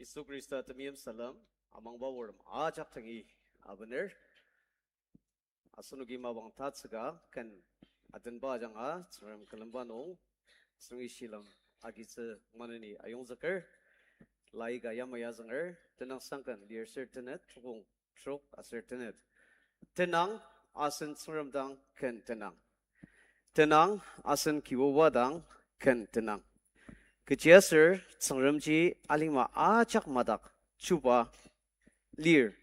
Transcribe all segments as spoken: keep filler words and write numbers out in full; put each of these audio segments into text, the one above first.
Yisu Khrista temeim salem, amangba wurem ajak dangi abener. Asenoki mapang tatsüka ken atenba ajanga Tsüngrem külemba nung, Tsüngremi shilem agitsü maneni ayongzüker, laika yamai azünger, tenüngsang ken lir ser tenet, tukong trok aser tenet. Tenang asen Tsüngrem dang ken tenang. Tenang asen Kibuba dang ken tenang. Kechiaser Tsüngremji alima ajak madak chuba lir.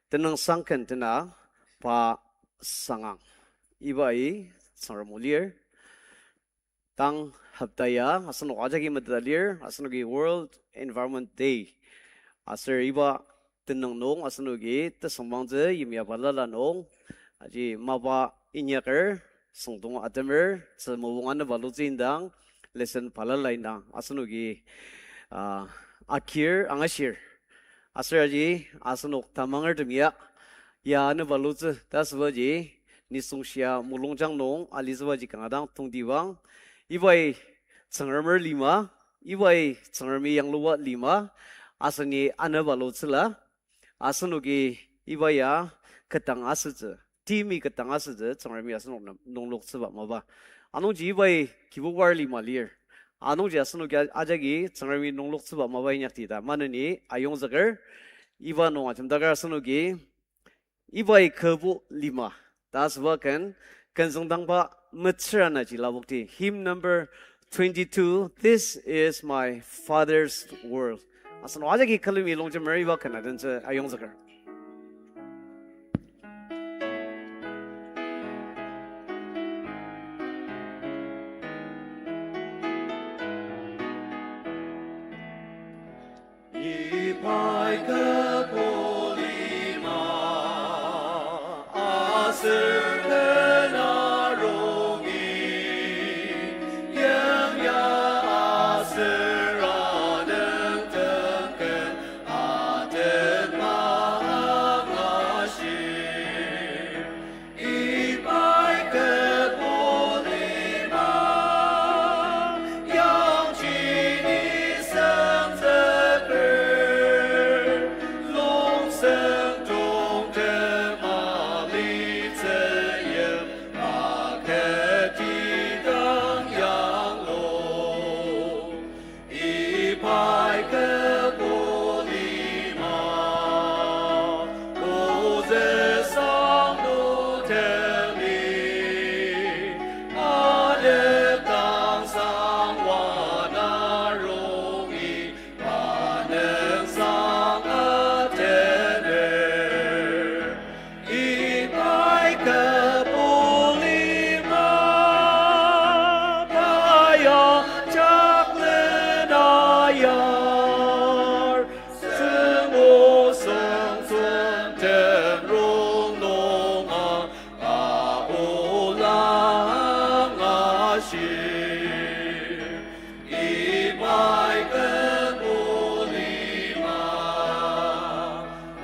Tenüngsang ken tena pa sangang. Ibai Tsüngrem o lir. Tang hopta ya asenok ajaki meteta lir, asenoki World Environment Day. Aser iba tenüng nung asenoki tesüngmangtsü yimya balala nung, aji mapa inyaker, süngdong atemer, tzü mopung anü balutsü indang, lesson balala indang, asenoki, ah, akir angashir. Aser aji asenok tamangertem ya, ya anü balutsü ta asübaji, nisung shia mulungjang nung alitsübaji kanga dang tongtibang, ibai Tsüngremer lima, ibai Tsüngremi yangluba lima, aseni anü balutsüla, asenoki iba ya ketdang asütsü, timi ketdang asütsü Tsüngremi asenok nem nungloktsüba mapa. Anungji ibai Kibubar lima lir. Anungji asenoki a-, ajaki Tsüngremi nungloktsüba mapa inyakti ta maneni ayongzüker, iba nung ajemdaker asenoki ibai kübo lima ta asüba ken, kenzüngdangba metsür anaji lapokti. Hymn number twenty-two, This is my Father's World. Asenok ajaki külemi longjemer iba ken adentsü ayongzüker. Ibai kübo lima, aser ken arongi, yimya aser anüngtem ken atenba angashir. Ibai kübo lima, yangji nisungzüker, longseng tongtem alitsü yim, aketi dang yanglu. Ibai kübo lima, ozüsang nutemi, alekdangsang wana rongi, anüngsang atener. Ibai kübo lima, pa ya jaklen ayar, süngosang tsüngtem rongnunga, pa ola angashir. Ibai kübo lima,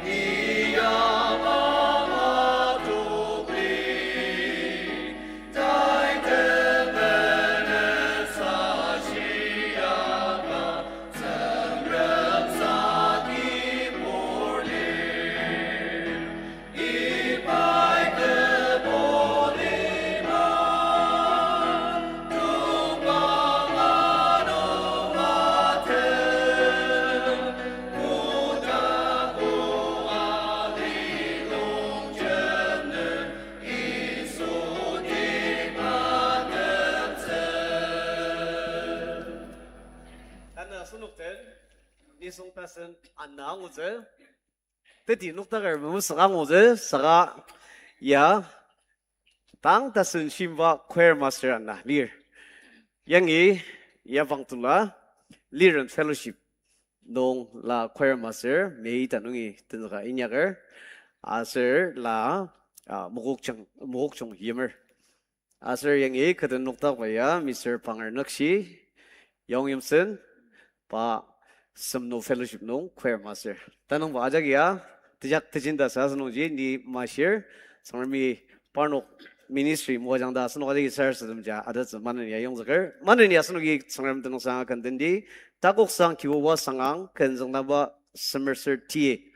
iya mama tokli, tai temenen sa shiaka, Tsüngrem saki purlir. Ibai kübo lima, tongpang ano maten, koda koa lilong jemnen, Yisu tipa temtsü. Tanü asenok den, nisung tasen ana angutsü. Teti noktaker memesaka angutsü, saka ya tang tasen shimba choir master ana lir. Yangi ya bangtula liren fellowship nung la choir master May ta nungi tenzüka inyaker, aser la, ah, Mokokchung, Mokokchung yimer. Aser yangi kü den noktakba ya Mister Panger Nükshi, Yong Yimsen, pa Semno Fellowship nung choir master. Tanüngba ajak ya, tejak tejinda sa asünungji ni mashir, Tsüngremi parnok ministry moajang ta asenok ajaki sarasademji atettsü maneni ayongzüker. Maneni asenoki Tsüngrem tenüngsang akümtendi, Takoksang Kibuba sangang, ken züngdangba semer ser ti.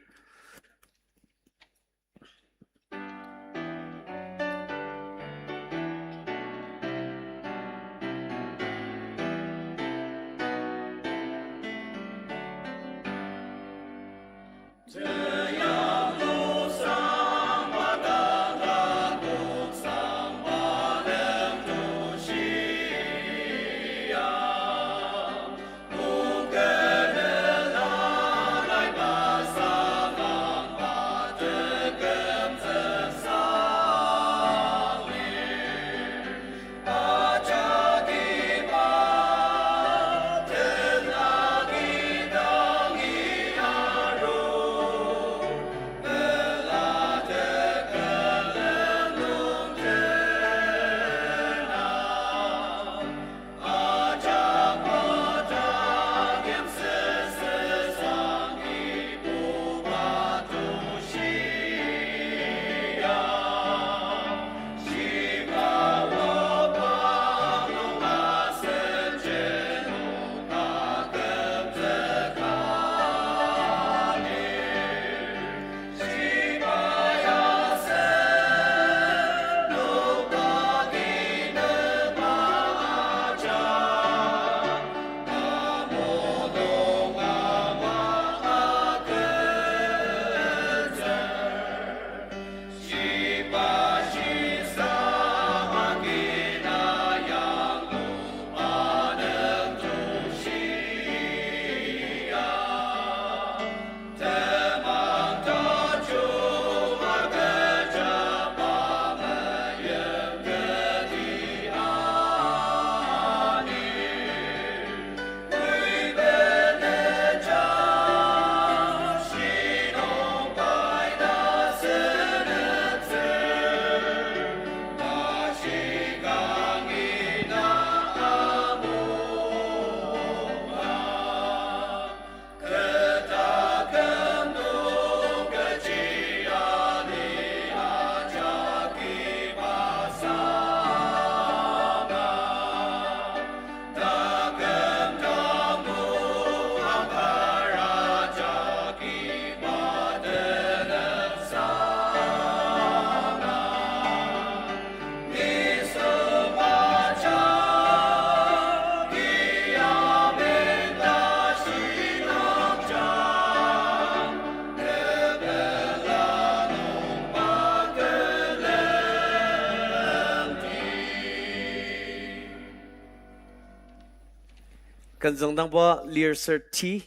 Ken züngdangba lir ser ti,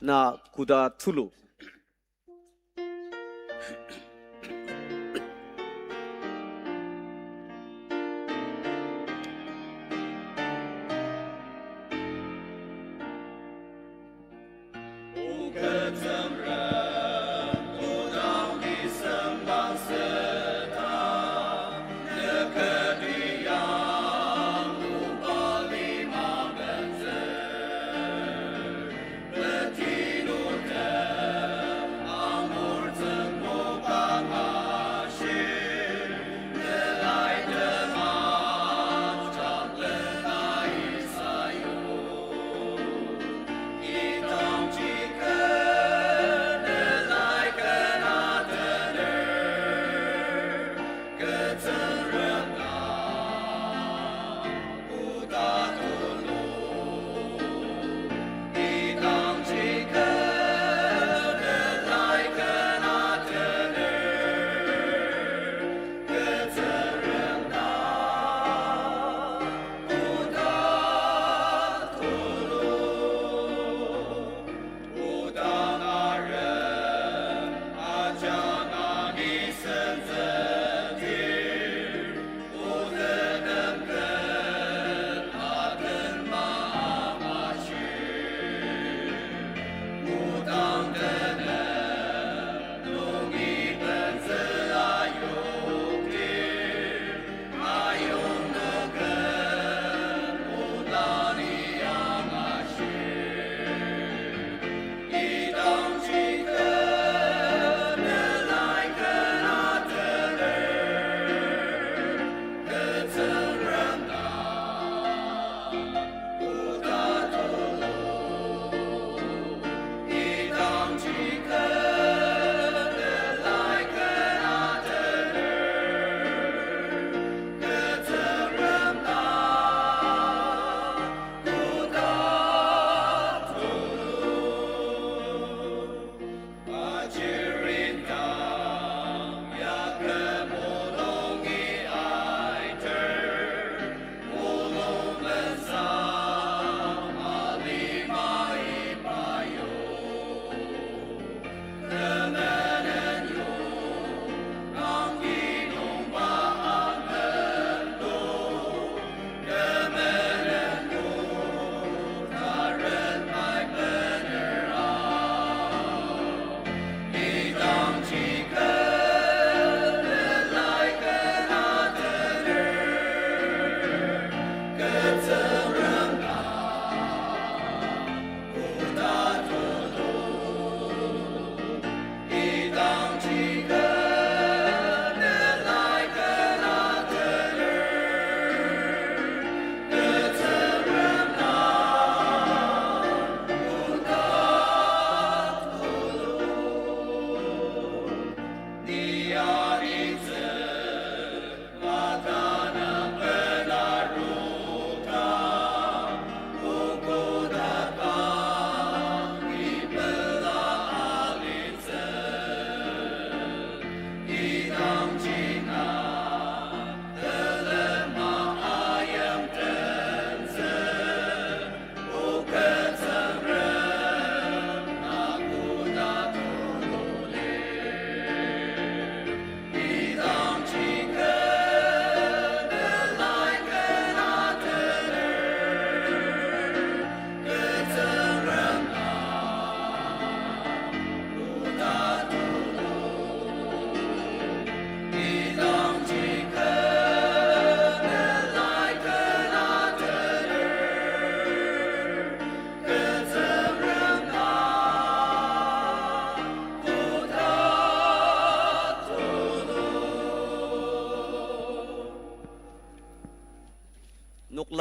na koda tulu.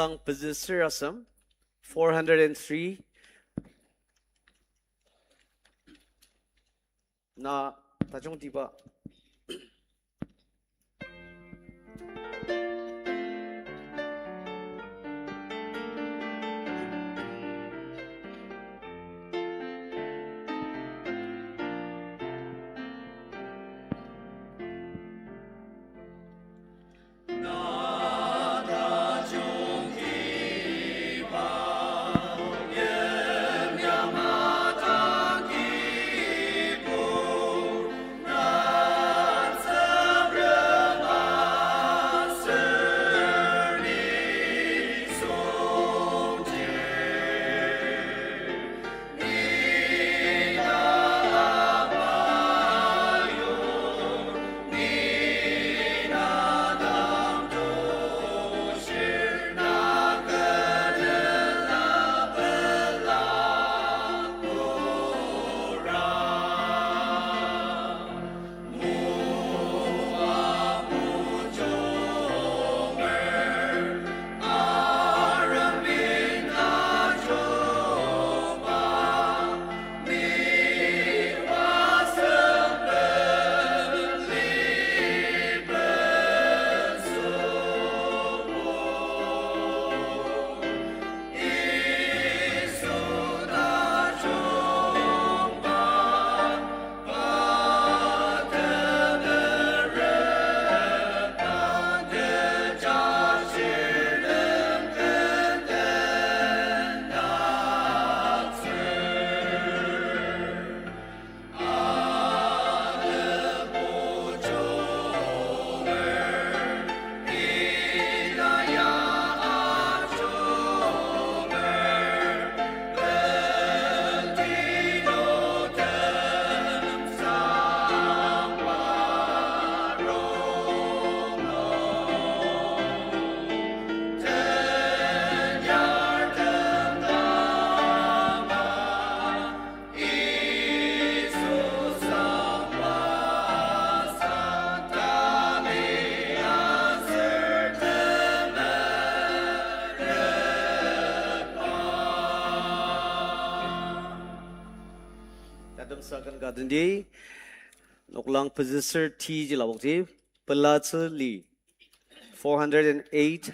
Ang pezü ser asem, four hundred and three. Na tajungtiba. Tatemsa ken ka tendi, noklang pezü ser T ji labokji, pelatsü li, four hundred and eight.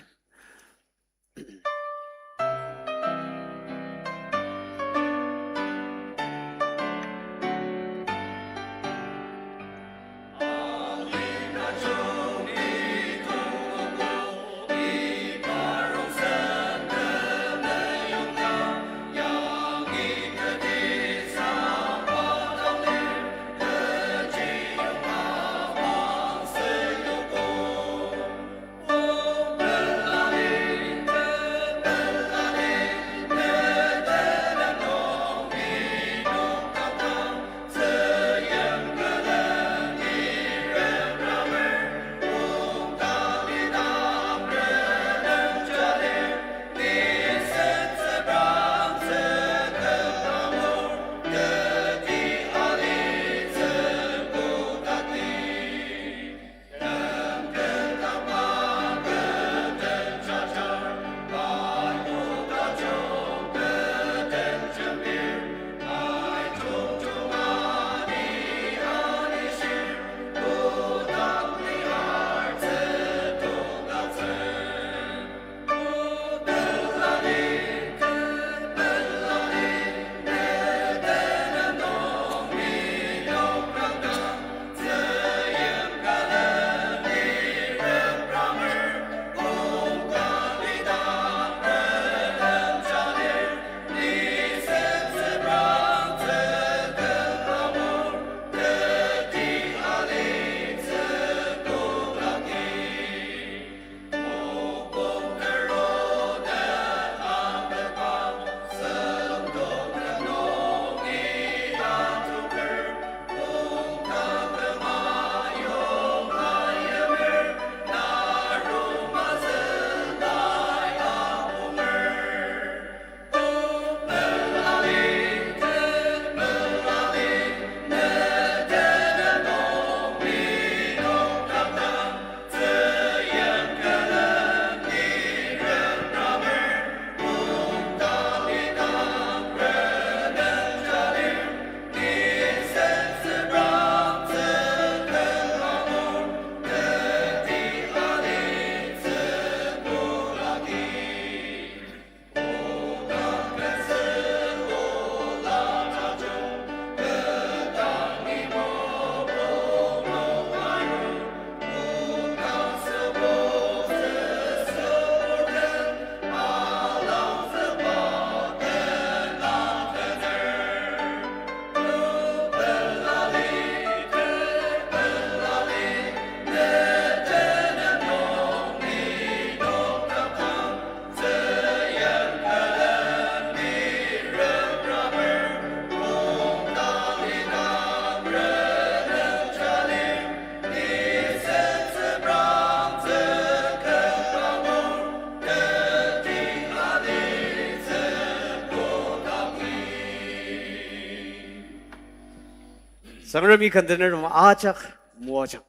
Tsüngremi ken tener nem ajak moajang.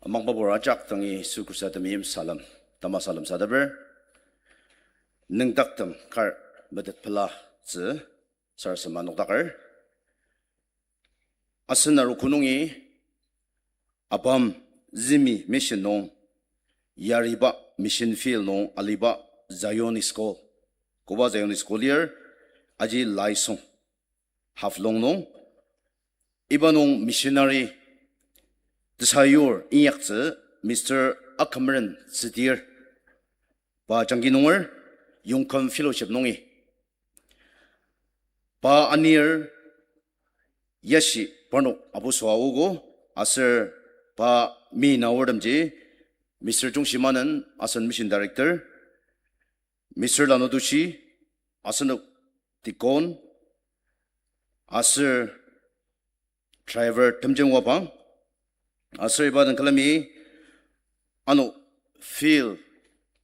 Amangbabur ajak dangi Yisu Khrista temeim salem, tamasalem sadeper. Nüngdaktem kar metet pelatsü sarasadema nokdaker. Asen arogo nungi ABAM Zemi mission nung yariba mission field nung aliba Zion School, koba Zion School lir, aji Laisong, Haflong nung. Iba nung missionary tesayur inyaktsü Mister Akümeren Tsüdir. Pa jangki nunger, Yongküm Fellowship nungi. Pa anir yashi parnok apu süa ogo, aser pa mi naortemji, Mister Jungshimanen, asen Mission Director, Mister Lanotushi, asenok deacon, aser driver Temjen Wapang, aser iba den külemi ano field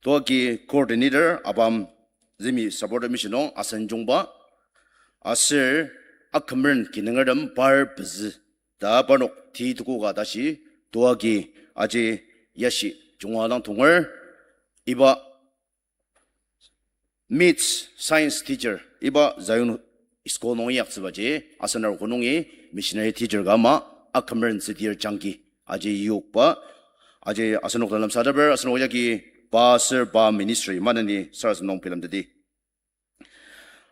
toagi coordinator ABAM Zemi Supporter Mission nung Asen Jungba, aser akümeren kinungertem par pezü ta parnok ti tuko ka tashi toagi aji yashi junga dang tonger, iba Maths science teacher, iba Zion School nung inyaktsübaji, asen arogo nungi missionary teacher ka ama, Akümeren Tsüdir jangki, aji yokba, aji asenok den lemsateper, asenok jagi pa aser pa ministry maneni sarasadem nung bilemteti.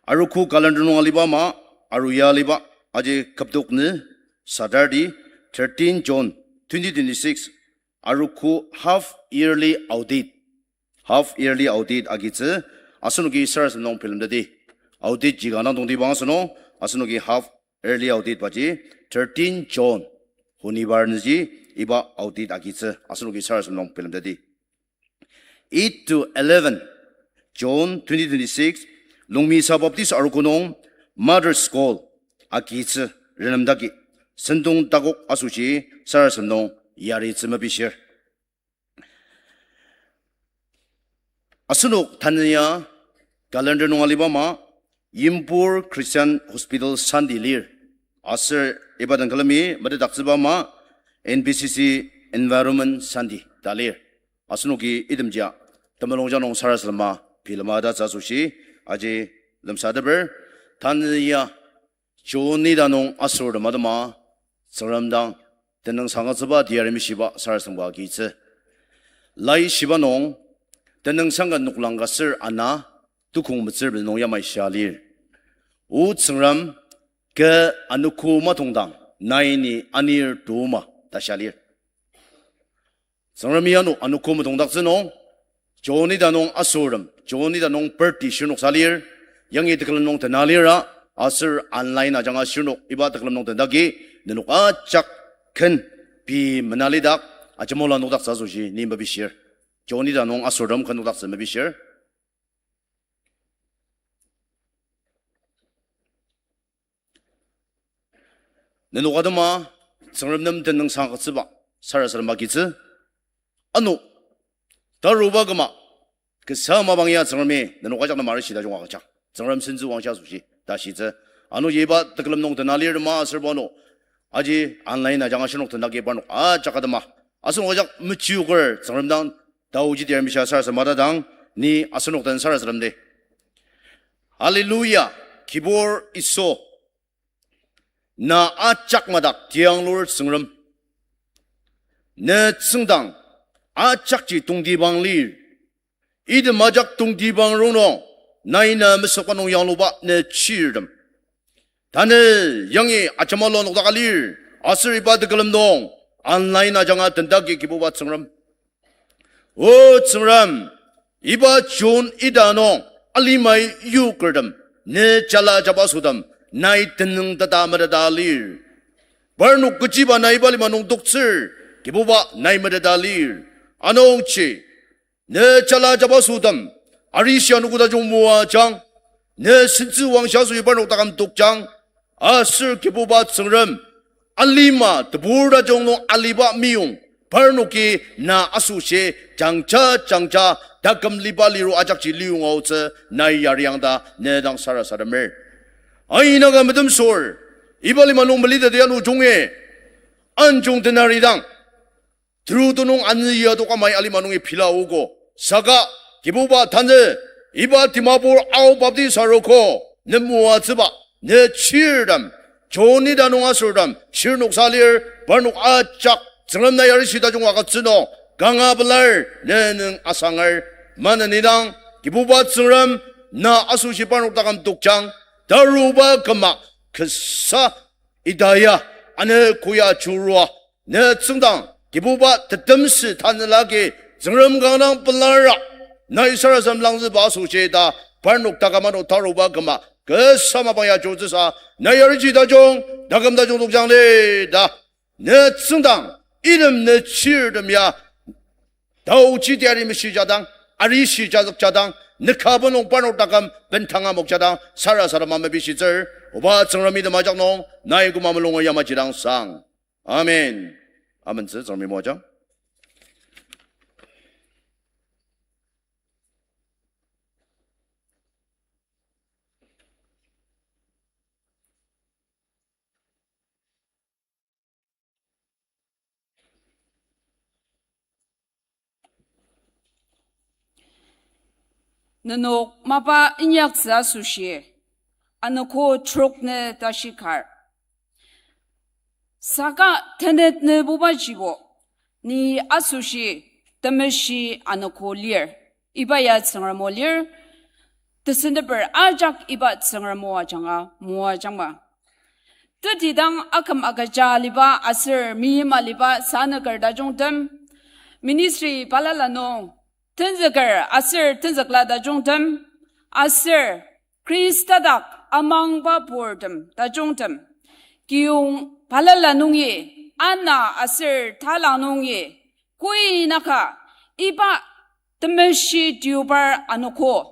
Arogo calendar nung aliba ama, aru ya aliba, aji kübok nü, Saturday, thirteen June twenty twenty-six, arogo half yearly audit. Half yearly audit agitsü, asenoki sarasadem nung bilemteti. Audit ji kanga tongtibang asünung, asenoki half yearly audit baji, thirteen June, honibar nüji, iba audit agitsü, asenoki sarasadem nung bilemteti. Eight to eleven June twenty twenty-six, Longmisa Baptist Arogo nung Mother's Call agitsü renemdaki, sentong takok asoshi sarasadem nung yaritsü mepishir. Asenok tanü ya calendar nung aliba ama, Yimbur Christian Hospital Sunday lir. Aser iba den külemi metetdaktsüba ama, N B C C Environment Sunday ta lir. Asenoki itemjia temulungjang nung sarasadema bilema tatsü asoshi aji lemsateper. Tanü ya June ita nung asortem atema Tsüngrem dang tenüngsang agütsüba teyari mishiba sarasadem ka agitsü. Laishiba nung, tenüngsang ka noklang ka ser ana, tukong metsür pezü nung yamai shia lir. O Tsüngrem, kü anogo matongdang nai ni anir tuma ta shia lir. Tsüngremi ano anogo matongdaktsü nung, June ita nung asortem, June ita nung birthday shirnok sa lir, yangi tekülem nung tena lira, aser online ajanga shirnok iba tekülem nung tendaki, nenok ajak ken pei mena lidak, ajemala nokdaktsü asoshi ni mepishir. June ita nung asortem ken nokdaktsü mepishir. Nenok atema Tsüngrem nem tenüngsang agütsüba sarasadem agitsü. Ano, taruba küma, kasa mapang ya Tsüngremi nenok ajak nem arishi ta junga agüjang. Tsüngrem sentsü wangshia asoshi ta shitsü. Ano iba tekülem nung tena lir ma aser pa ano, aji online ajanga shirnok tendaki parnok ajak atema, asenok ajak mechioker Tsüngrem dang taoji teyari mishia sarasadema tadang, ni asenok den sarasademdi. Hallelujah, Kibur Yisu. Na ajak madak tianglur Tsüngrem. Ne tsüngdang ajakji tongtibang lir. Item ajak tongtibang rongnung, nai na mesükba nung yangluba ne chirtem. Tanü yangi ajemala nokdaka lir, aser iba tekülem nung online ajanga tendaki Kibuba Tsüngrem. O Tsüngrem, iba June ita nung alimai yukertem, ne jala jabasotem, nai tenüng tata meteta lir. Parnok kechiba nai iba lima nung toktsür, Kibuba nai meteta lir. Anungji, ne jala jabasotem, arishi anogo tajung moajang, ne sentsü wangshia asoshi parnok taküm tokjang, Aser Kibuba Tsüngrem, alima tebur tajung nung aliba meyong, parnoki na asoshi jangja jangja taküm liba liru ajakji liyonga aotsü nai yariang ta ne dang sarasademer. Aina ka metemsür, iba lima nung meliteti ano jungi, anjung tenaridang terutu nung anü ya toka mai alima nungi pila ogo. Saka, Kibuba tanü, iba Dimapur Ao Baptist Arogo, ne moatsüba, ne chirtem, Johnny ta nung asürtem, shirnoksa lir, parnok ajak, Tsüngrem na yarishi tajung agütsü nung, kanga pelar, ne nung asanger, manenidang, Kibuba Tsüngrem, na asoshi parnok taküm tokjang, taruba küma, kasa, ita ya, ane koya churua, ne tsüngdang, Kibuba tetemsü tanelagi, Tsüngrem kanga dang pelara, nai sarasadem langzüba asoshi ta, parnok taküm ano taruba küma, kasa mapang ya chutsüsa, nai yarishi tajung, taküm tajung tokjang li ta, ne tsüngdang, item ne chirtem ya, taochi tiari meshijadang, ari shijazükjadang, nükaba nung parnok taküm bendanga mokjadang, sarasadema mepishitsür, oba Tsüngrem item ajak nung, nai koma mulunger yamaji dang sang. Amen. Amentsü Tsüngremi moajang. Nenok mapa inyaktsü asoshi, anogo trok nü tashi kar. Saka tenet nübuba jibo, ni asoshi temeshi anogo lir. Iba ya Tsüngrem o lir, tesendeper ajak iba Tsüngrem o ajanga moajangma. Tetidang aküm agüja aliba aser meyima aliba sanüker tajungtem, ministry balala nung tenzüker aser tenzükla tajungtem, aser Khrista dak amangba purtem tajungtem, kiyong balala nungi, ana aser talang nungi, koi naka, iba temeshi tiobar anogo,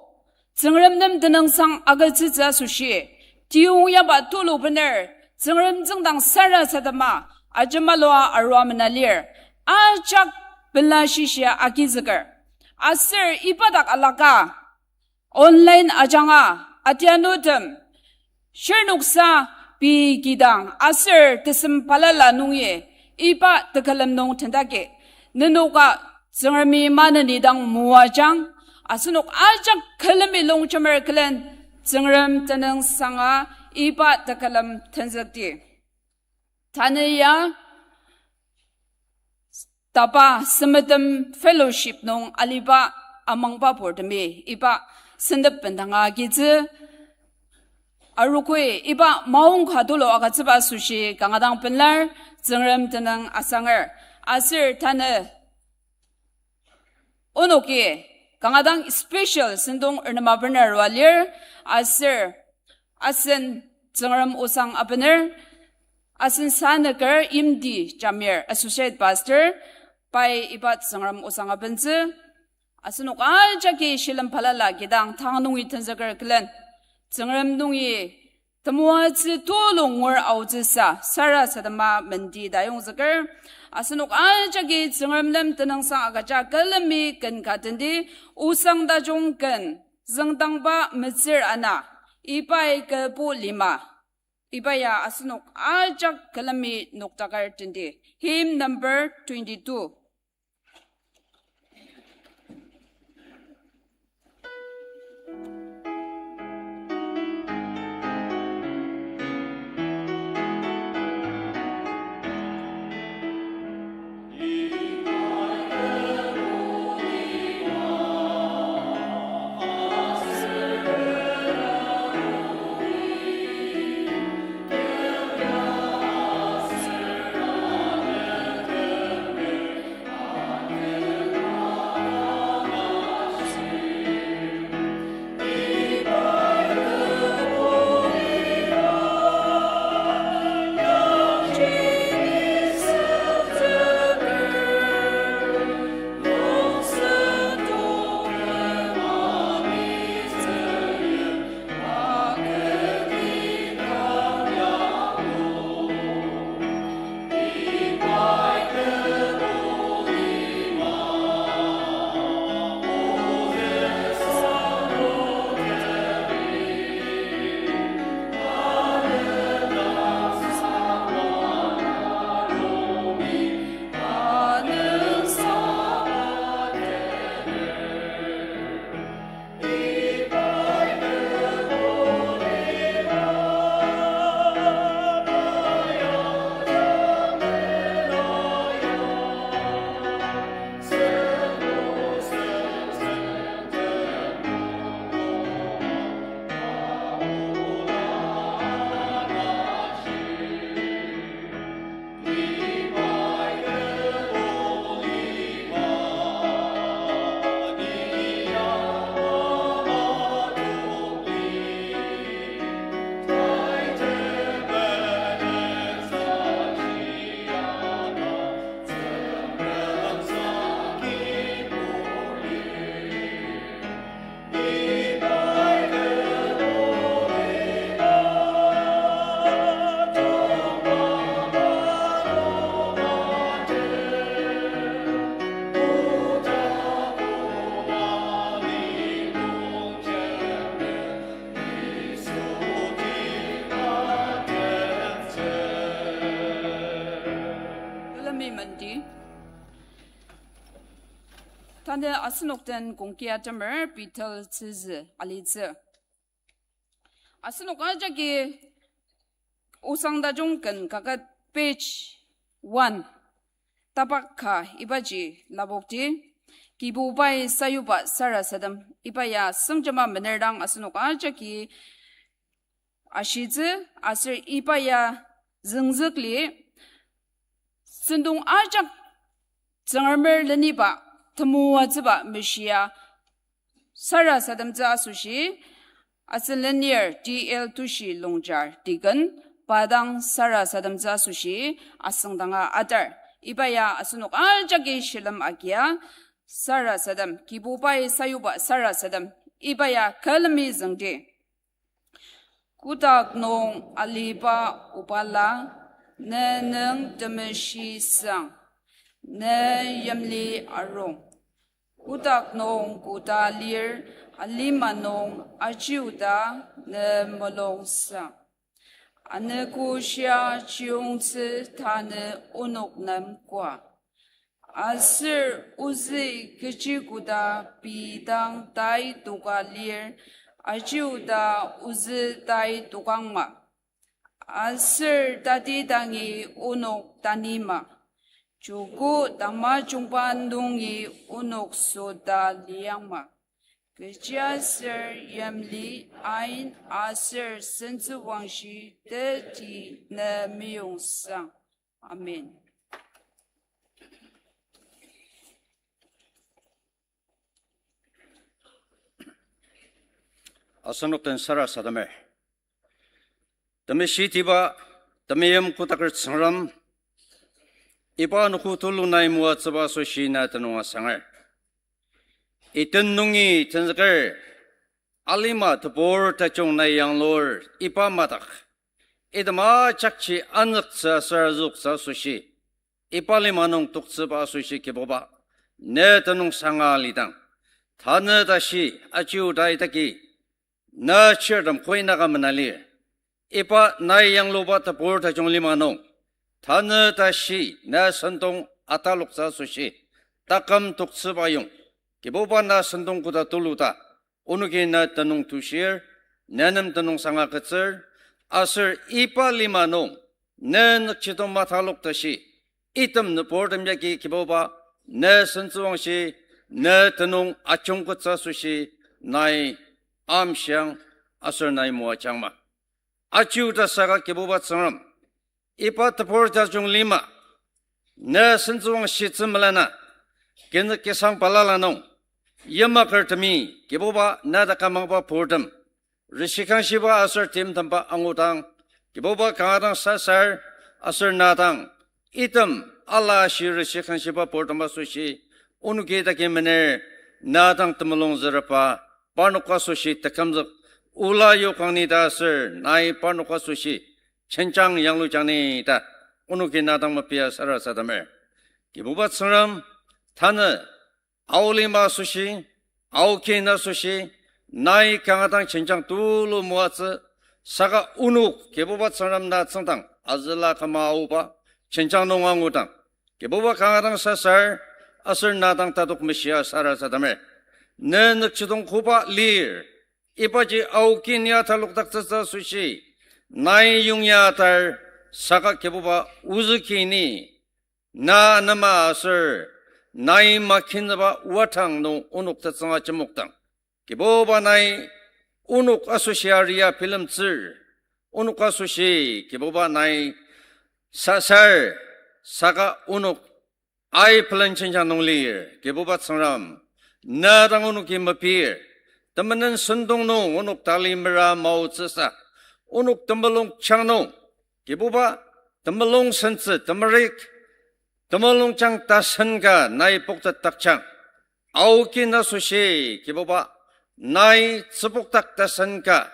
Tsüngrem nem tenüngsang agütsütsü asoshi, tiyong yaba tulu bener, Tsüngrem tsüngdang sarasadema, ajemalua arua mena lir, ajak pela shishia agizüker. Aser iba dak alaka, online ajanga, atianutem, shirnoksa pei kidang aser tesem balala nungi iba tekülem nung tendaki. Nenoka Tsüngremi maneni dang moajang, asenok ajak külemi longjemer külen Tsüngrem tenüngsanga iba tekülem tenzükdi. Tanü ya tapa Semetem Fellowship nung aliba amangba purtemi iba sentep bendanga agitsü. Arogoi iba maongka tulu agütsüba asoshi kanga dang pelar, Tsüngrem tenüng asanger. Aser tanü onoki kanga dang special sentong ernema bener arua lir, aser asen Tsüngrem osang abener, asen sanüker Imti Jamir, Associate Pastor, pai iba Tsüngrem osang abentsü, asenok ajaki shilem balala kidang tang nungi tenzüker külen, Tsüngrem nungi temoatsü tulu ngur aotsüsa sarasadema menti tayongzüker, asenok ajaki Tsüngrem nem tenüngsang agüja külemi ken ka tendi, osang tajung ken, züngdangba metsür ana, ibai kübu lima, iba ya asenok ajak külemi noktaker tendi. Hymn number twenty-two. Tanü asenok den kongki atemer Bethel tsüzü alitsü. Asenok ajaki Osang Tajung ken kaket page one. Tapak ka ibaji lapokti, Kibubai sayuba sarasadem. Iba ya sengjema menerdang asenok ajaki ashitsü, aser iba ya züngzükli sentong ajak Tsüngremer leniba temoatsüba meshia sarasademtsü asoshi, asen lenir T L Tushi Longchar deacon, pa dang sarasademtsü asoshi asüngdanga atar. Iba ya asenok ajaki shilem agia sarasadem, Kibubai sayuba sarasadem, iba ya külemi züngdi. Kotak nung aliba Obala, ne nüng temeshi sang, ne yimli arung. Kotak nung koda lir, alima nung ajiuta ne mulung sang. Anogo shia chiyungtsü tanü onok nem koa. Aser ozü kechi koda pei dang tai toka lir, ajiuta ozü tai tokangma. Aser tati dangi onok tanima. Joko tamajungba nungi onok sota liangma. Kechiaser yimli, ain aser sentsüwangshi teti ne meyongsa. Amen. Asenok den sarasademer. Temeshitiba, temeim kotaker Tsüngrem, iba anogo tulu nai moatsüba asoshi na tenüng asanger. Iten nungi tenzüker, alima tebur tajung nai yanglur iba madak, item ajakji anüktsü aser azüktsü asoshi, iba lima nung toktsüba asoshi Kibuba, ne tenüng sanga alidang, tanü tashi ajiuta idaki, na chirtem koinaka mena lir. Iba nai yangluba tebur tajung lima nung, tanü tashi na sentong ataloktsü asoshi, taküm toktsüba yong, Kibuba na sentong koda tulu ta, onoki na tenüng tushir, ne nem tenüng sanga agütsür, aser iba lima nung, ne nükjidong matalok tashi, item nüburtem yagi Kibuba, ne sentsüwangshi, ne tenüng ajungkettsü asoshi, nai amshiang aser nai moajangma. Ajiuta saka Kibuba Tsüngrem, iba tebur tajung lima, ne sentsüwangshitsü melena, kinük kisang balala nung, yimakertemi Kibuba na dak amangba purtem, rishikangshiba aser timtemba angudang, Kibuba kanga dang sasar, aser na dang, item ala ashi rishikangshiba purtem asoshi, onoki idaki mener, na dang temulung züraba, parnok asoshi tekümzük, ola yokangni ta aser nai parnok asoshi, jenjang yanglujangni ta, onoki na dang mepia sarasademer. Kibuba Tsüngrem, tanü, Ao lima asoshi, Ao kin asoshi, nai kanga dang jenjang tulu moatsü, saka onok Kibuba Tsüngrem na tsüngdang azüla küma aoba, jenjang nung angudang, Kibuba kanga dang sasar, aser na dang tatok meshia sarasademer. Ne nükjidong koba lir, ibaji Ao kin ya talokdaktsütsü asoshi, nai yongya atar, saka Kibuba ozü kini, na anema aser, nai makinzüba watang nung onok tetsünga jemokdang, Kibuba nai onok asoshi aria bilemtsür, onok asoshi Kibuba nai sasar, saka onok ai pelen jenjang nung lir, Kibuba Tsüngrem, na dang onoki mepir, temenen sentong nung onok tali mera maotsüsa, onok temulung jang nung, Kibuba, temulung sentsü temerik, temulungjang tasen ka nai poktetdakjang, Ao kin asoshi Kibuba, nai tsübokdak tasen ka,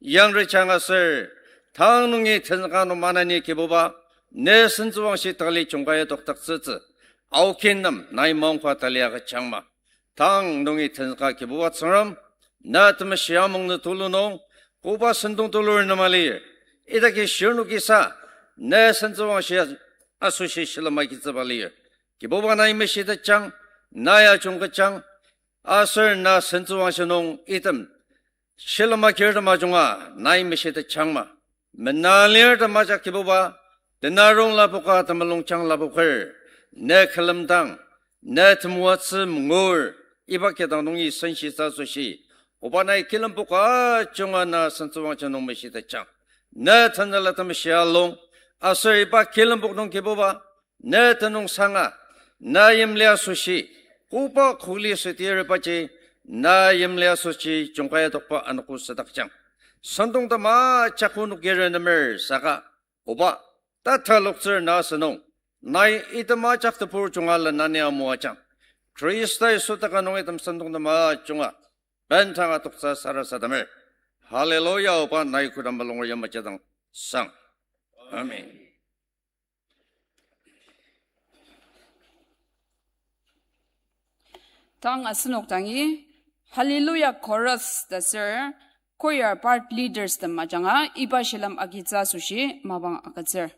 yangrejang aser, tang nungi tenzüka nung maneni Kibuba, ne sentsüwangshi tali jungkai adokdaktsütsü, Ao kin nem nai maongka tali agüjangma. Tang nungi tenzüka Kibuba Tsüngrem, na temeshi amung nü tulu nung, koba sentong tulur nema lir, idaki shirnokisa, ne sentsüwangshi asoshi shilem agitsüba lir. Kibuba nai meshitetjang, na ya jungketjang, aser na sentsüwangshi nung item shilem agirtem ajunga nai meshitetjangma. Mena lirtem ajak Kibuba, tenarong lapoka temulungjang lapoker, ne külemdang, ne temoatsü ngur, iba kidang nungi senshitsü asoshi, Oba nai kilempoka ajunga na sentsüwangshi nung meshitetjang. Ne Tanela Temeshi alung, aser iba kilempok nung Kibuba, ne tenüngsanga, na yimli asoshi, koba kuli süti rebaji, na yimli asoshi jungkai adokba anogo sadakjang. Sentong tema jaku nok yirenemer saka, Oba, tataloktsür na asünung, nai item ajak tebur junga lenani amoajang. Khrista Yisu taka nung item sentong tema junga, bendang adoktsü sarasademer. Hallelujah, Oba nai kodang mulunger yamaji dang sang. Amen. Tang asenok dangi Hallelujah Chorus ta ser choir part leaders tem ajanga iba shilem agitsü asoshi mapang agütsür.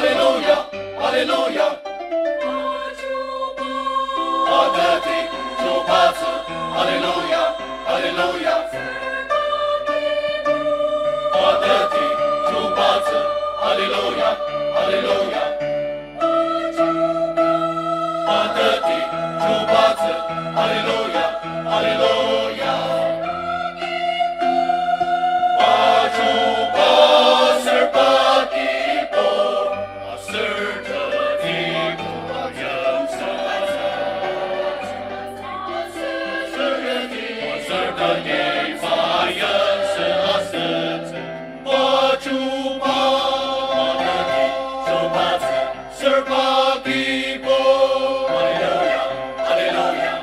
Hallelujah, hallelujah. Atati, chubatsü, hallelujah, hallelujah. Atati, chubatsü, hallelujah, hallelujah. Atati, chubatsü, hallelujah, hallelujah. Pachuba serba kibo, aser tati chuba yangsa. Aser tati chuba yangsa. Pachuba, atati, chubatsü, serba kibo. Hallelujah, hallelujah.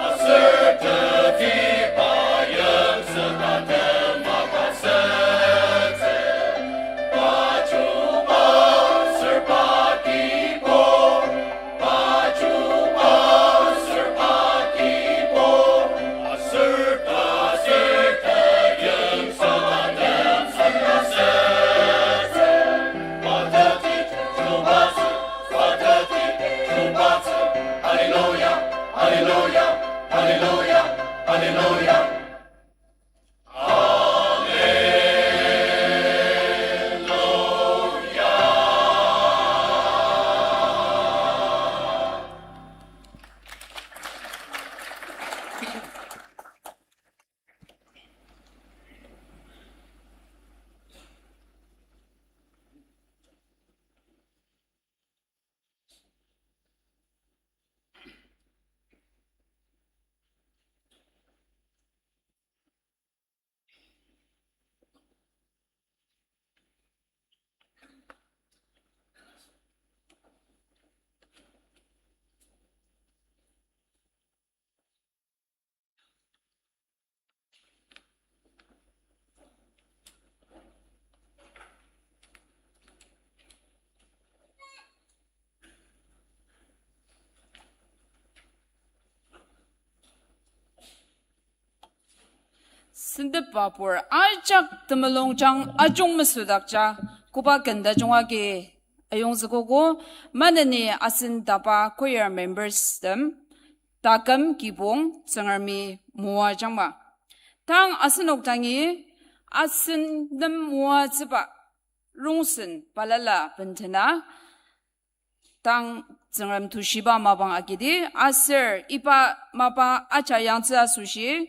Aser tati pa yangsa ta tema pasetsü. Pachuba, serba kibo. Pachuba, serba kibo. Aser ta, aser ta yangsa ta tema pasetsü. Hallelujah, hallelujah, hallelujah, hallelujah. Sentep apur ajak temulungjang ajung mesüdakja, koba ken tajung agi ayongzükogo. Maneni asen taba choir members tem taküm kibong Tsüngremi moajangma. Tang asenok dangi asen nem moatsüba rongsen balala bendena tang Tsüngrem tushiba mapang agidi aser iba mapa aja yangtsü asoshi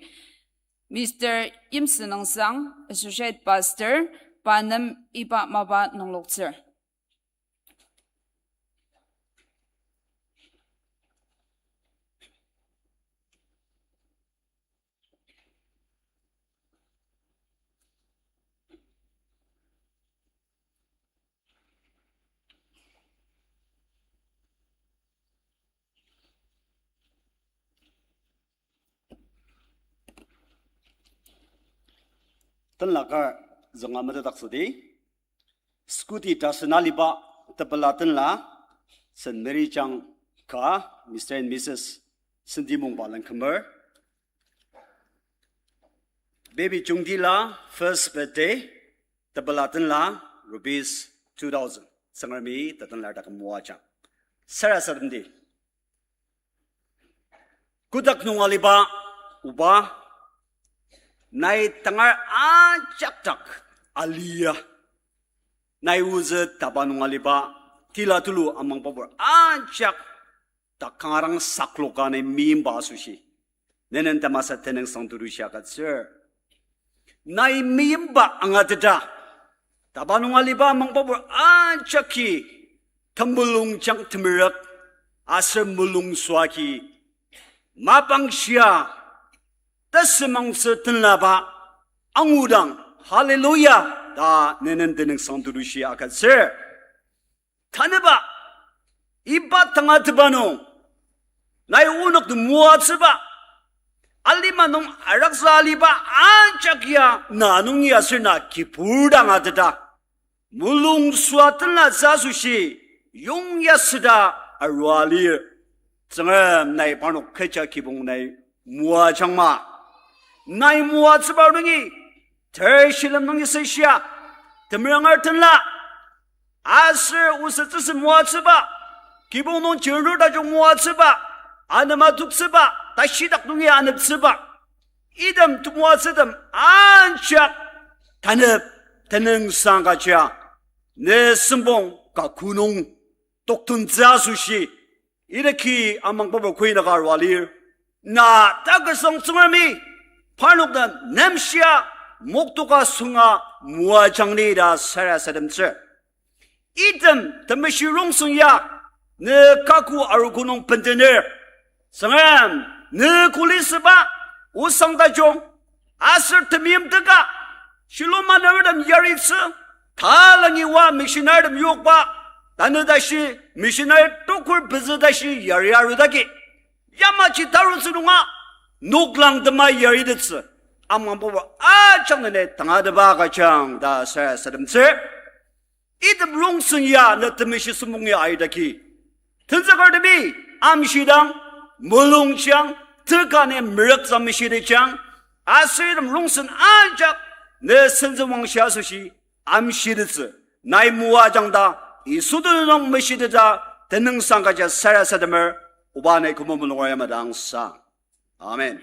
Mister Yimsen Angsang, Associate Pastor, pa nem iba mapa nungloktsür. Tenla kar zünga metetdaktsüdi. Scooty tasen aliba tepela tenla, Saint Mary Chang ka, Mister and Missus Sendimongba Langkümer. Baby Chungtila first birthday, tepela tenla rupees two thousand. Tsüngremi tatenlar taküm moajang. Sarasademdi. Kotak nung aliba Oba, nai tangar ajak dak alia. Nai ozü taba nung aliba, tila tulu amangbabur ajak dak kanga dang sakloka nai meimba asoshi, nenen tamasa tenüngsang turushi agütsür. Nai meimba angateta, taba nung aliba amangbabur ajaki temulungjang temerük aser mulungsua agi mapang shia, tasümangtsü tenlaba angudang, hallelujah ta nenen tenüngsang turushi agütsür. Tanüba, iba tangatetba nung, nai onok moatsüba, alima nung araksa aliba ajak ya na nung ya aser na kibur dang ateta, mulungsua tenla tsü asoshi yongya süda arua lir. Tsüngrem nai parnok kecha kibong nai moajangma. Nai moatsüba nungi, ter shilem nungi seshia, temeranger tenla aser osütsüsem moatsüba, kibong nung chirnur tajung moatsüba, anema toktsüba, tashidak nungi aneptsüba, item temoatsütem ajak tanep tenüngsang kaja, ne süngpong kaku nung toktemtsü asoshi, idaki amangba koi naka arua lir. Na taküsüng Tsüngremi parnok den nemshia moktoka sunga moajangni ta sarasademtsür. Item temeshi rongsen ya ne kaku arogo nung bendener. Tsüngrem, ne kuli süba osang tajung aser temeim teka, Shillong manurtem yaritsü, talangi oa missionary tem yokba, tanü tashi missionary tokur pezü tashi yari arudaki, yamaji tarutsü nunga noklang tema yaritettsü amangba ajak nene tangatetba agüjang ta sarasademtsür. Item rongsen ya ne temeshi süngpongi aidaki, tenzükertemi amshidang, mulungjang, tekani merüktsü meshitejang, aser item rongsen ajak ne sentsüwangshi asoshi amshitettsü nai moajang ta, Yisu tenüng nung meshitettsü tenüngsang kaja sarasademer, oba nai küma mulunger yamai dang sang. Amen.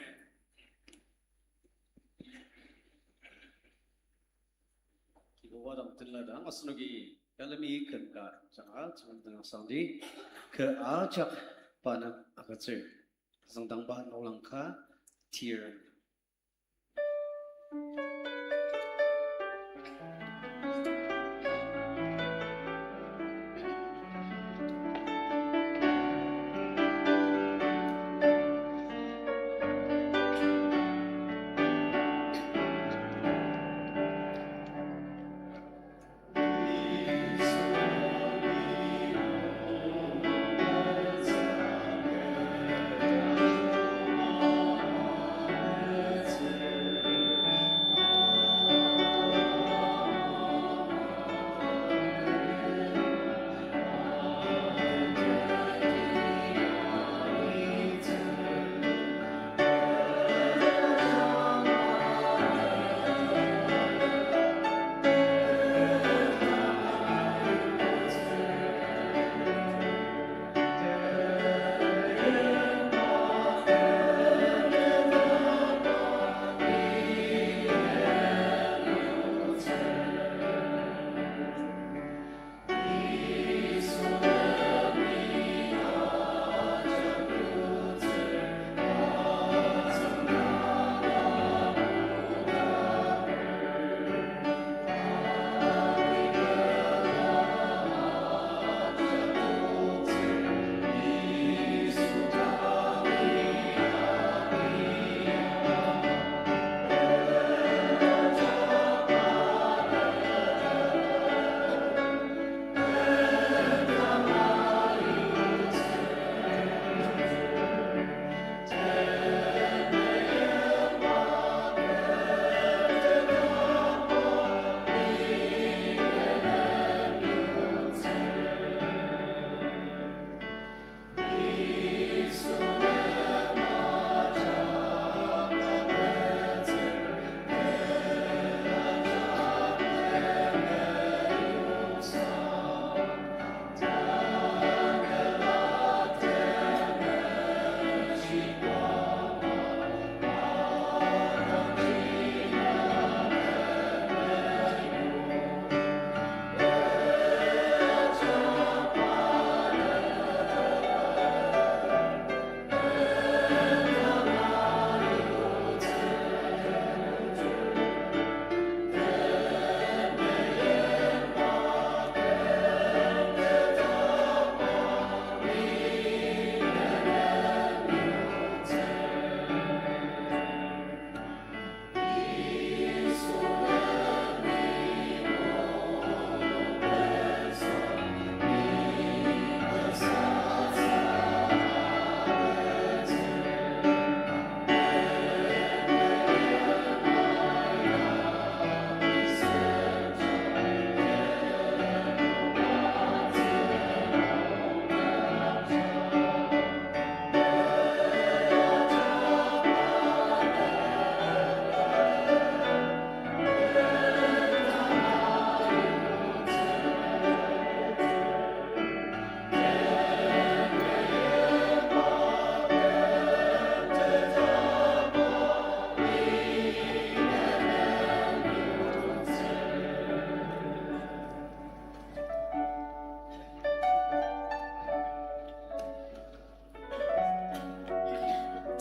Kibuba dang tenla dang asenoki yalemi ken ka janga Tsüngrem tenüngsangdi, kü ajak pa nem agütsür. Züngdangba noklang ka tir.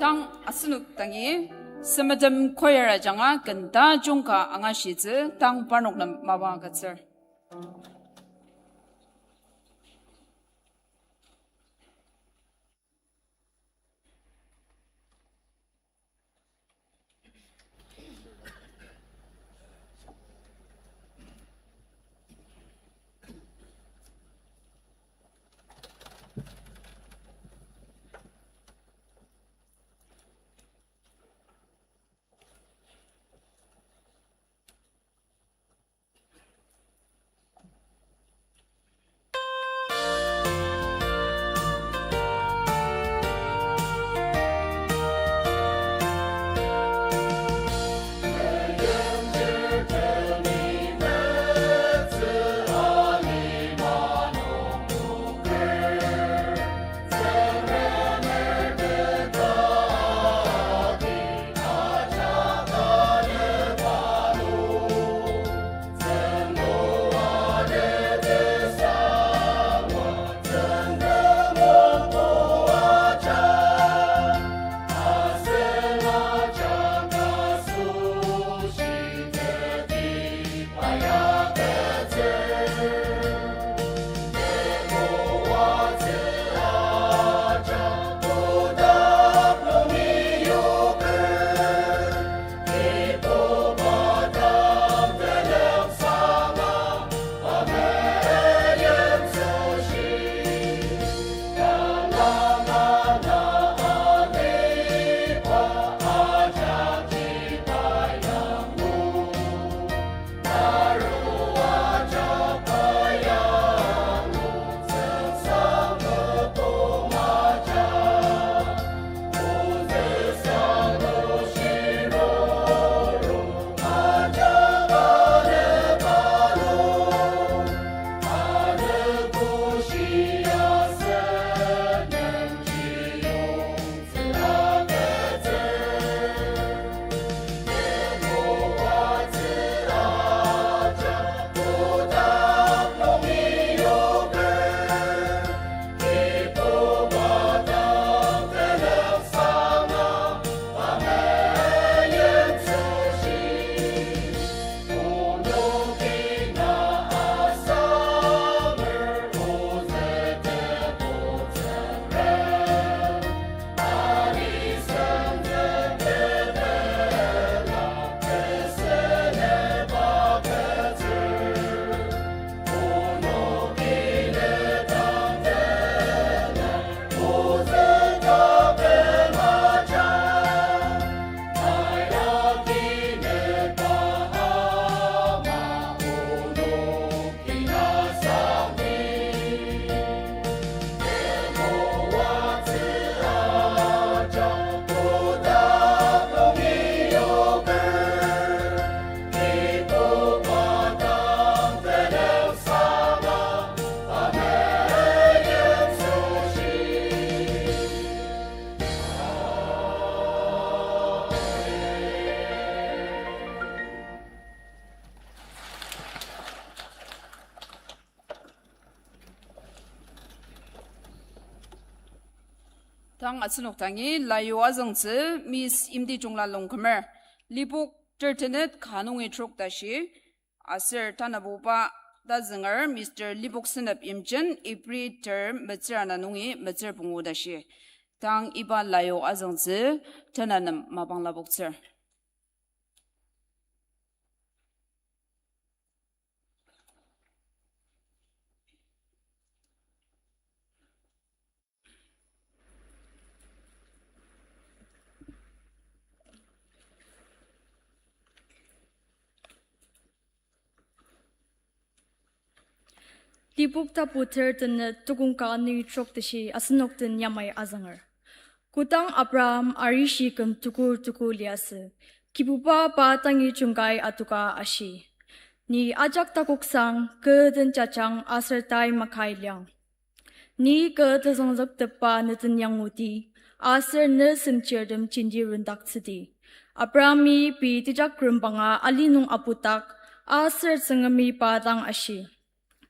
Tang asenok dangi, Semetem choir ajanga ken tajung ka angashitsü, tang parnok nem mapa agütsür. Tang asenok dangi layu azüngtsü Miss Imtijungla Longkumer, Lipok ter tenet ka nungi trok tashi, aser tanabuba tazünger Mister Lipok Senep Imchen, April ter metsür ana nungi metsür pungu tashi. Tang iba layu azüngtsü tenanem mapang lapoktsür. Lipok tapu ter tenet tukong ka nungi trok tashi asenok den yamai azünger. Kodang Abraham arishi küm tukur tuku liasü, Kibuba pa tangi jungkai adoka ashi: Ni ajak takoksang, kü den jajang aser tai makai liang. Ni kü tezüngzüktepba neden yangluti, aser ne semchirtem jenti rundaktsüti. Abrahami pei tejakrembanga ali nung apudak, aser Tsüngremi pa dang ashi: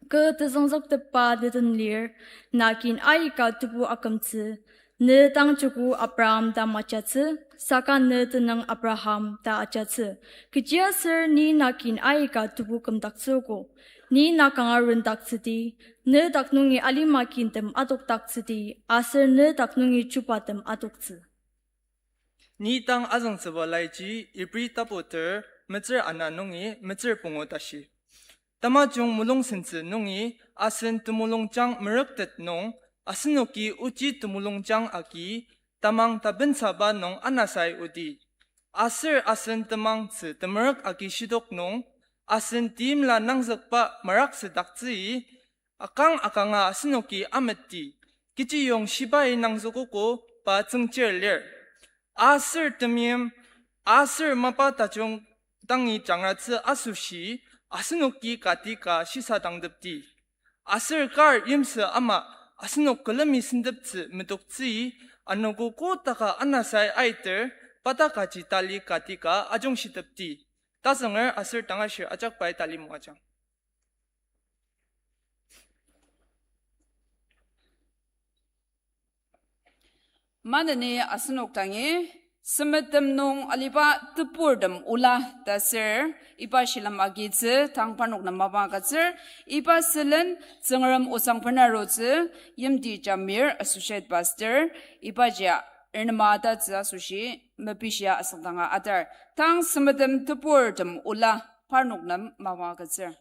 Kü tezüngzüktepba neden lir, na kin aika tebu akümtsü, Ne dang joko Abraham ta majatsü, saka ne tenüng Abraham ta ajatsü. Kechiaser ni na kin aika tebu kümdaktsüogo, ni na kanga rendaktsüdi, ne dak nungi alima kintem adokdaktsüdi, aser ne dak nungi chubatem adoktsü. Ni tang azüngtsüba laiji Ibri tapu ter metsür ana nungi metsür pungu tashi. Tamajung mulungsentsü nungi asen temulungjang merüktet nung, asenoki ochi temulungjang agi tamang tapensaba nung anasai odi. Aser asen temangtsü temerük agi shidok nung, asen timla nangzükba maraksüdaktsüi, akang akanga asenoki ametti. Kechiyong shibai nangzükogo pa tsüngchir lir. Aser temeim, aser mapa tajung dangi jangratsü asoshi, asenoki kati ka shisadangtepdi. Aser kar yimsü ama asenok külemi senteptsü metoktsüi, anogo kodaka anasai aiter, pa ta kaji tali kati ka ajungshitepdi. Tazünger aser tangashir ajak pai tali moajang. Maneni asenok dangi, semetem nung aliba teburtem ola ta sür, iba shilem agitsü tang parnok nem mapa agütsür, iba sülen Tsüngrem osang benarutsü, Yimti Jamir, Associate Pastor, ibaji renema tatsü asoshi, mepishia asüngdanga atar. Tang semetem teburtem ola parnok nem mapa agütsür.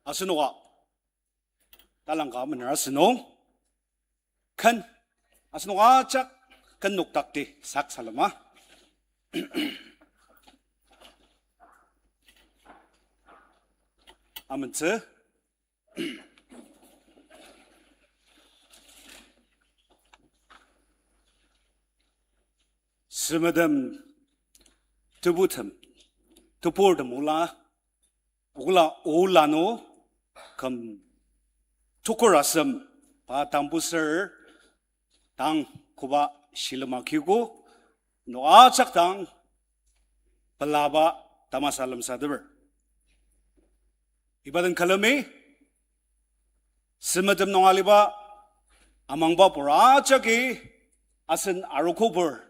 Asenoka talangka mener asünung, ken, asenok ajak ken nokdakti sak salema. Amentsü. Sümetem, tebutem, teburtem ola, ola, ola nung, küm tukur asem, pa tambuser, tang koba shilem akiko, ano ajak dang pelaba tamasa lemsateper. Iba den külemi, sümetem nung aliba, amangbapur ajaki, asen arogopur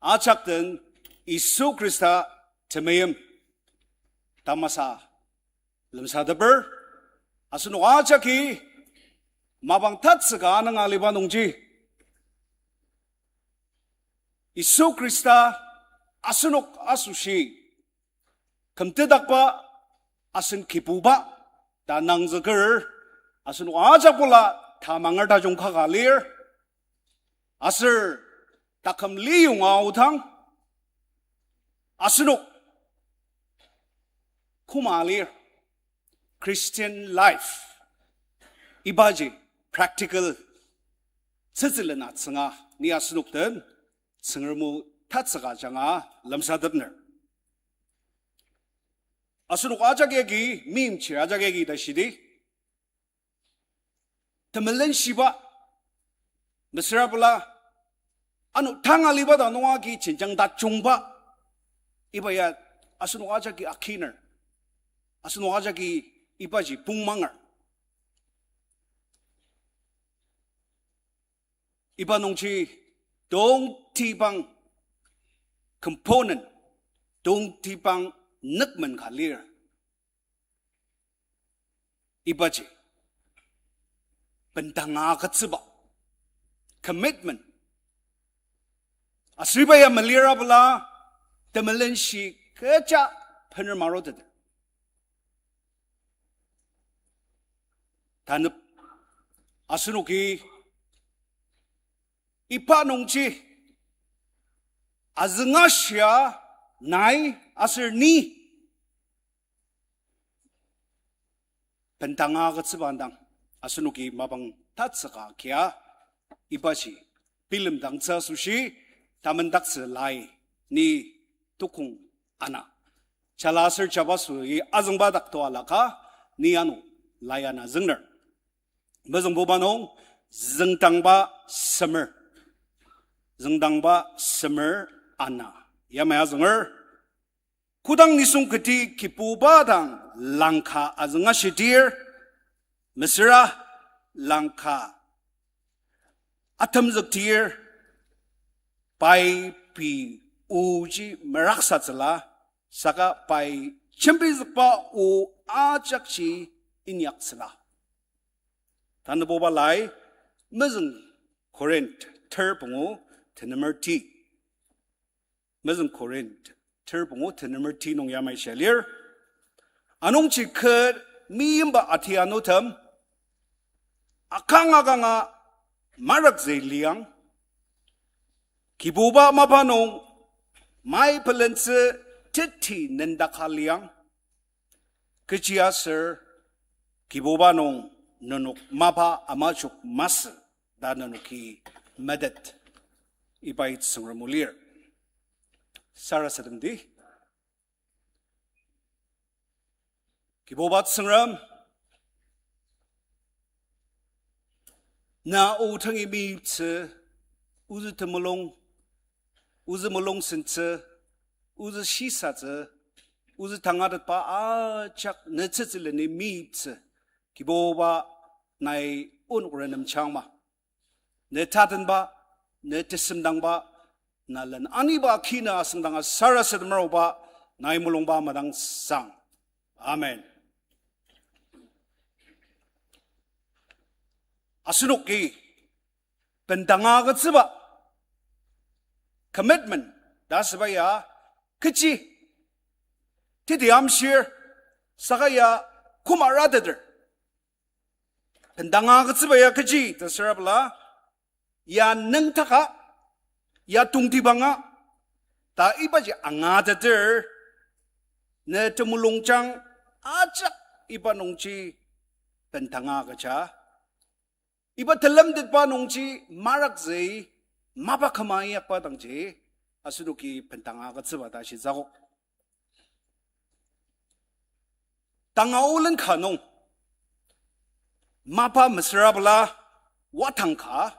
ajak den Yisu Khrista temeim tamasa lemsateper, asenok ajaki mapang tatsüka anang aliba nungji, Yisu Khrista asenok asoshi kümtedakba asen Kibuba ta nangzüker, asenok ajak ola tamanger tajung kaka lir, aser taküm liyonga aodang, asenok koma lir, Christian life ibaji practical tsütsülen atsünga ni asenok den Tsüngrem o tatsüka ajanga lemsatepner. Asenok ajak yagi, meimchir ajak yagi ta shidi, temelenshiba, mesüra pela, ano tang aliba dang nunga agi jenjang tajungba, iba ya asenok ajaki akiner, asenok ajaki ibaji pongmanger. Iba nungji tongtibang component, tongtibang nükmen ka lir. Ibaji bendanga agütsüba, commitment. Aser iba ya melira pela temelenshi kecha bener maruteter. Tanep asenoki iba nungji azüngashia nai aser ni bendanga agütsüba indang asenoki mapang tatsüka kia ibaji bilemdangtsü asoshi tamendaktsü lai ni tukong ana. Jala aser jabaso-i azüngba dak to alaka ni ano lai ana züngner. Mezüngbuba nung züngdangba semer. Züngdangba semer ana. Yamai azünger. Kodang nisung kati Kibuba dang langka azüngashidir, mesüra langka atemzüktir, pai pei oji meraksatsüla, saka pai jembizükba o ajakji inyaktsüla. Tanabuba lai, mezüng Korinth ter pungu tenemerti. Mezüng Korinth ter pungu tenemerti nung yamai shia lir. Anungji kü meimba atianutem, akang akanga marakzü liang, Kibuba mapa nung mai pelentsü teti nendaka liang, kechiaser Kibuba nung nenok mapa amajok masü ta nenoki metet. Ibai Tsüngrem o lir. Sarasademdi. Kibuba Tsüngrem, na o tangi meimtsü, ozü temulung, ozü mulung sentsü, ozü shisatsü, ozü tangatetba ajak ne tsütsüleni meimtsü, Kibuba nai onok renemchangma. Ne tatenba, ne tesemdangba, na len aniba kina asüngdanga sarasadem aruba, nai mulungba madangsang. Amen. Asenoki bendanga agütsüba commitment ta asüba ya kechi teti amshir, saka ya koma rateter. Bendanga agütsüba ya kechi ta sürabela, ya nüngdaka, ya tongtibanga, ta ibaji angateter, ne temulungjang ajak iba nungji bendanga agüja. Iba telemtetba nungji marakzüi mapa küma inyakba dangji, asenoki bendanga agütsüba ta shitsü akok. Tanga olen ka nung, mapa mesürabela wadang ka,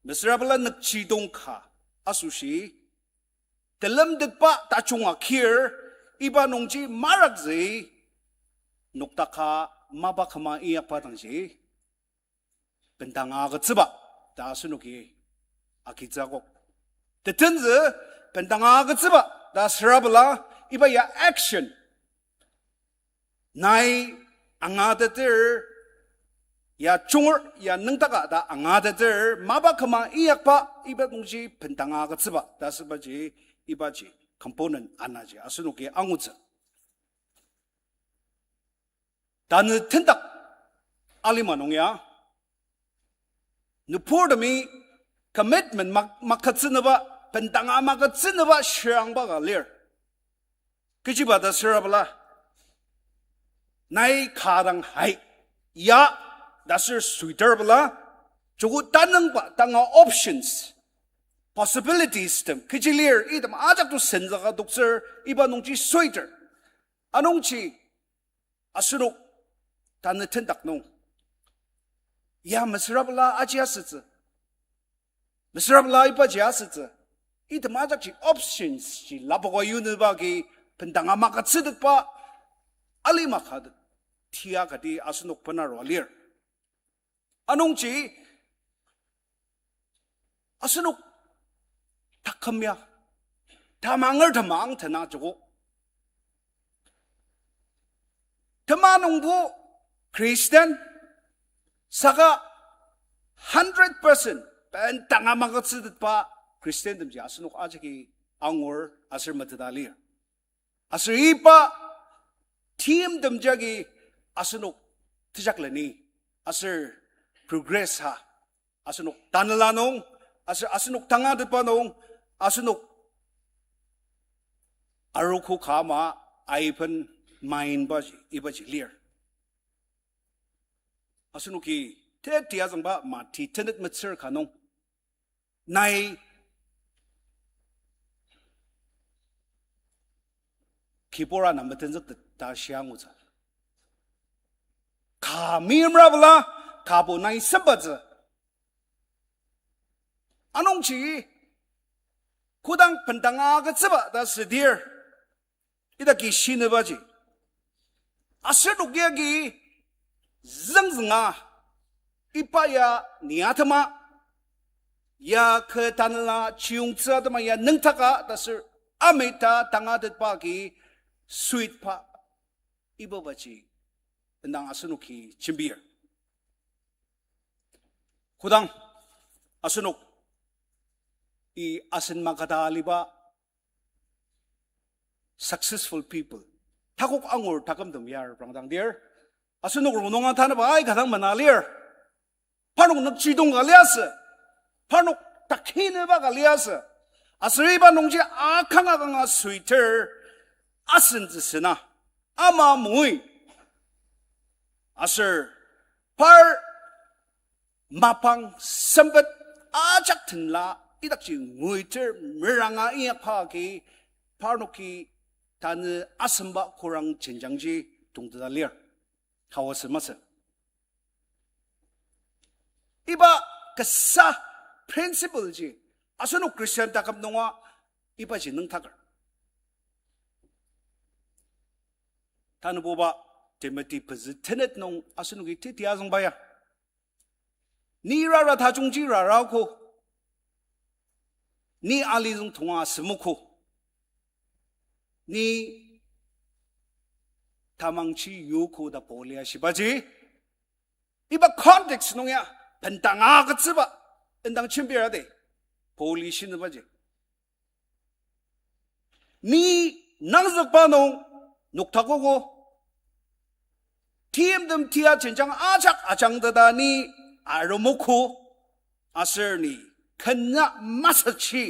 mesürabela nükjidong ka asoshi, telemtetba tajung akir, iba nungji marakzüi, nokdaka mapa küma inyakba dangji, bendanga agütsüba ta asenoki agitsü akok. Tetenzü, bendanga agütsüba ta sürabela, iba ya action. Nai angateter, ya junger, ya nüngdaka ta angateter, mapa küma inyakba, iba nungji bendanga agütsüba ta asübaji, ibaji component anaji asenoki angutsü. Tanü tendak alima nung ya, nüburtemi commitment mak-, makütsünüba, bendanga makütsünüba shirangba ka lir. Kechiba ta sürabela, nai ka dang hai, ya, ta sür suiterabela, joko tanüngba tanga options, possibilities tem kechi lir, item ajak to senzüka doktsür, iba nungji suiter. Anungji asenok tanü tendak nung, ya mesürabela aji asütsü, mesürabela ibaji asütsü, item ajakji options ji lapoka yunüba agi bendanga makütsütetba alima ka tia kati asenok benarua lir. Anungji asenok taküm ya, tamanger temang tena joko. Tema nungbo Christian, saka hundred percent bendanga makütsütetba Christian temji asenok ajaki angur aser meteta lir. Aser iba timtem jagi asenok tejakleni, aser progress ha, asenok tanela nung, aser asenok tangatetba nung, asenok arogo ka ama aiben mainbaji, ibaji lir. Asenoki teti azüngba Mati tenet metsür ka nung, nai kibur ana metenzüktet ta shia angutsü. Ka meimrabela, kabo nai sembatsü. Anungji, kodang bendanga agütsüba ta südir, idaki shinübaji, aser nokya agi züngzünga, iba ya ni atema, ya kü tanela chiyungtsü atema ya nüngdaka ta sür amita tangatetba agi suitba ibabaji indang asenoki jembir. Kodang asenok i asen makata aliba successful people, takok angur takümtem ya reprangdang dir, asenok rongnunga tanaba aika dang mena lir. Parnok nükjidong ka liasü, parnok takhinüba ka liasü, aser iba nungji akanga kanga suiter asen tsüsüna ama mungui. Aser par mapang sempet ajak tenla idakji nguiter meranga inyakba agi parnoki tanü asemba korang jenjangji tongteta lir. Hawa sü masü. Iba kasa principle ji asenok Christian taküm nunga ibaji nüngdaker. Tanübuba Timothy pezü tenet nung asenoki teti azüngba ya, ni rara tajungji rarako, ni alizüng tonga asemogo, ni tamangji yogo ta Paul-i ashibaji, iba context nung ya bendanga agütsüba indang jembir ade, Paul-i shinübaji. Ni nangzükba nung noktakogo, timtem tia jenjang ajak ajangteta ni aremogo, aser ni kena masüchi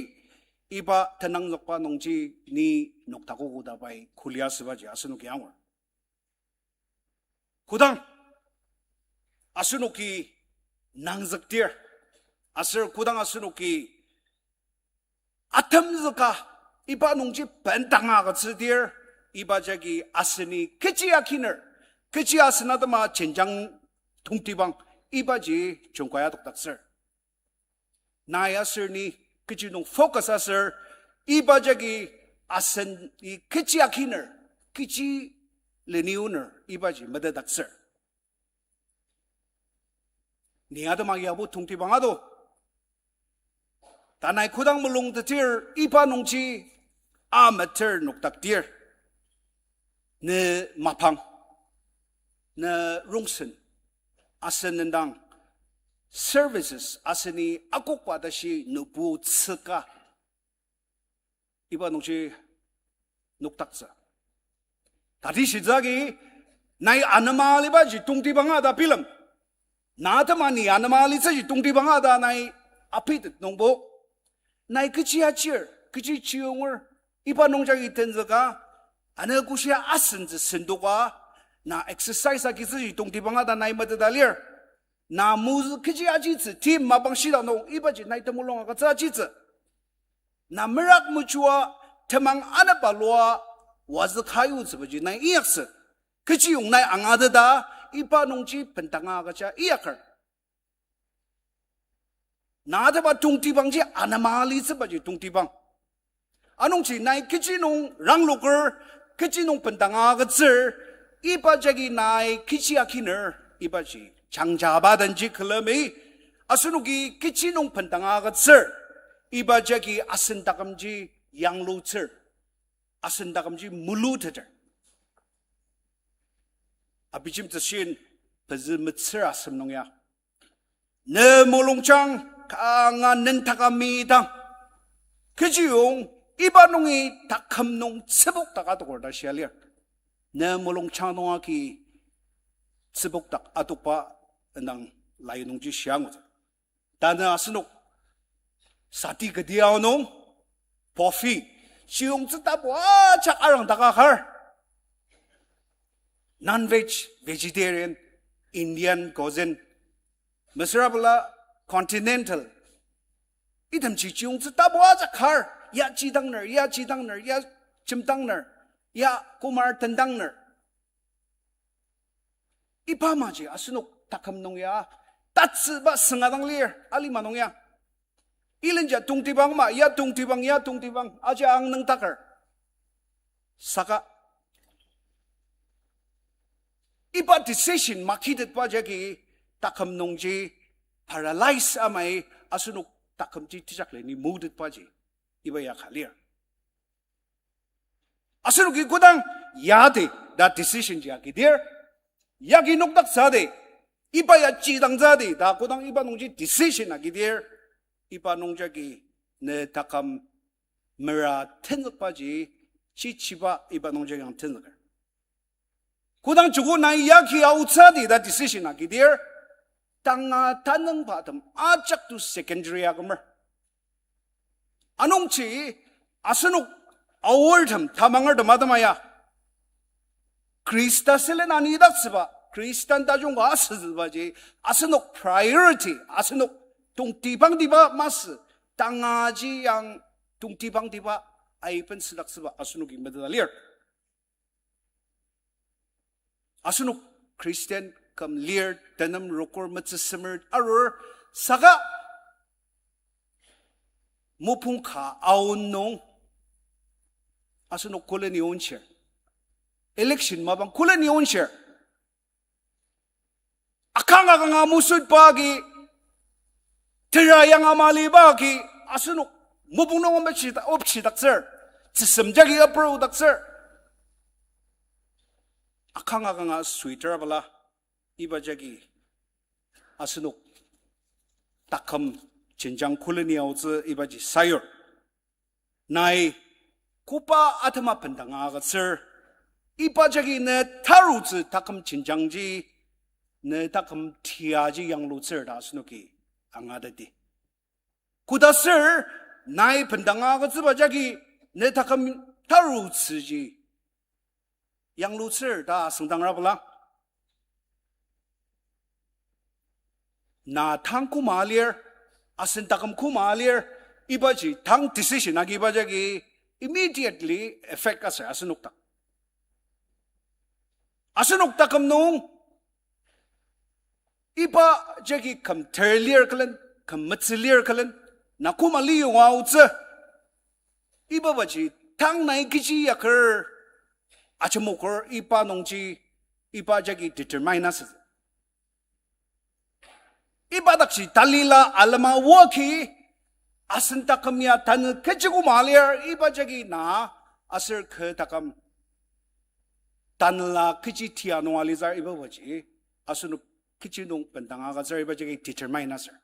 iba tenangzükba nungji ni noktakogo ta pai kulia sübaji asenoki angur. Kodang asenoki nangzüktir, aser kodang asenoki atemzüka iba nungji bendanga agütsüdir, iba jagi aseni kechi akiner, kechi asen atema jenjang tongtibang, ibaji jungkai adokdaktsür. Nai aser ni kechi nung focus aser, iba jagi aseni kechi akiner, kechi lenioner, ibaji metetdaktsür. Ni atema yabo tongtibang ado. Tanai kodang mulungtetir iba nungji ameter noktaktir, ne mapang, ne rongsen, asen indang services aseni akokba tashi nübu tsüka iba nungji nokdaktsü. Tatishitsü agi, nai anema alibaji tongtibanga ta bilem. Na atema ni anema alitsüji tongtibanga ta nai apitet nungbo, nai kechi achir, kechi chiyunger, iba nungjagi tenzüka, ano koshia asentsü sendoka, na exercise agitsüji tongtibanga ta nai meteta lir. Na mozü kechi ajitsü, tim mapang shida nung, ibaji nai temulung agütsü ajitsü. Na merak mejua temang anaba lua wazü kayutsübaji nai inyaktsü. Kechiyong nai angateta, iba nungji bendanga agüja inyaker. Na atema tongtibangji anema alitsübaji tongtibang. Anungji nai kechi nung rangloker, kechi nung bendanga agütsür, iba jagi nai kechi akiner, ibaji jangjaba denji külemi, asenoki kechi nung bendanga agütsür, iba jagi asen takümji yanglutsür, asen takümji muluteter. Abijemtsüshin pezü metsür asem nung ya, ne mulungjang kanga nendaka midang, kechiyong iba nungi taküm nung tsübokdak adoker ta shia lir. Ne mulungjang nung agi tsübokdak adokba indang lai nungji shia angutsü. Tanü asenok sati ketiao nung, buffet, chiyongtsü tapu ajak arangdaka kar. Non-veg, vegetarian, Indian cuisine, mesüra pela continental, itemji chiyongtsü tapu ajak kar, ya chidangner, ya chidangner, ya chimdangner, ya kumar tendangner. Iba maji asenok taküm nung ya tatsüba süngadang lir, alima nung ya. Ilenja tongtibang ma, ya tongtibang, ya tongtibang, aji ang nüngdaker. Saka iba decision makitetba jagi taküm nungji paralyze amai asenok takümji tijakleni mutetbaji iba ya ka lir. Asenoki kodang yadi ta decision ji agidir, yagi nokdaktsü di, iba ya chidangtsü di ta kodang iba nungji decision agidir, iba nungjagi ne taküm mera tenzükbaji, chichiba iba nungjagi ang tenzüker. Kodang joko nai yagi aotsü di ta decision agidir, tanga tanüngba tem ajak to secondary akümer. Anungji asenok aortem tamangertem atema ya, Khrista sülen anidaktsüba, Khristan tajung ka asütsübaji, asenok priority, asenok tongtibangtiba masü, tangaji yang tongtibangtiba aiben südaktsüba asenoki meteta lir. Asenok Christian küm lir, tenem rokur metsüsemer arur, saka mopung ka aon nung asenok koleni onshir. Election mapang koleni onshir. Akang akanga mesütba agi, tera yanga maliba agi, asenok mopung nung omechida-, opchidaktsür, tsüsem jagi apurudaktsür. Akang akanga sweater bala, iba jagi asenok taküm jenjang koleni aotsü ibaji sayur. Nai koba atema bendanga agütsür, Iba jagi ne tarutsü taküm jenjangji, ne taküm tiaji yanglutsür ta asenoki angateti. Koda aser nai bendanga agütsüba jagi ne taküm tarutsüji yanglutsür ta asüngdangra bala. Na tang koma lir, asen taküm koma lir, ibaji tang decision agiba jagi immediately effect aser asenok dak. Asenok taküm nung iba jagi küm ter lir külen, küm metsü lir külen, na koma liyonga aotsü. Iba baji tang nai kechi yaker, ajemoker iba nungji, iba jagi determine asütsü. Iba dakji talila alema oa ki, asen taküm ya tanü kechi koma lir, iba jagi na aser kü taküm tanela kechi tia nung alitsür iba baji, asenok kechi nung bendanga agütsür iba jagi determine asür.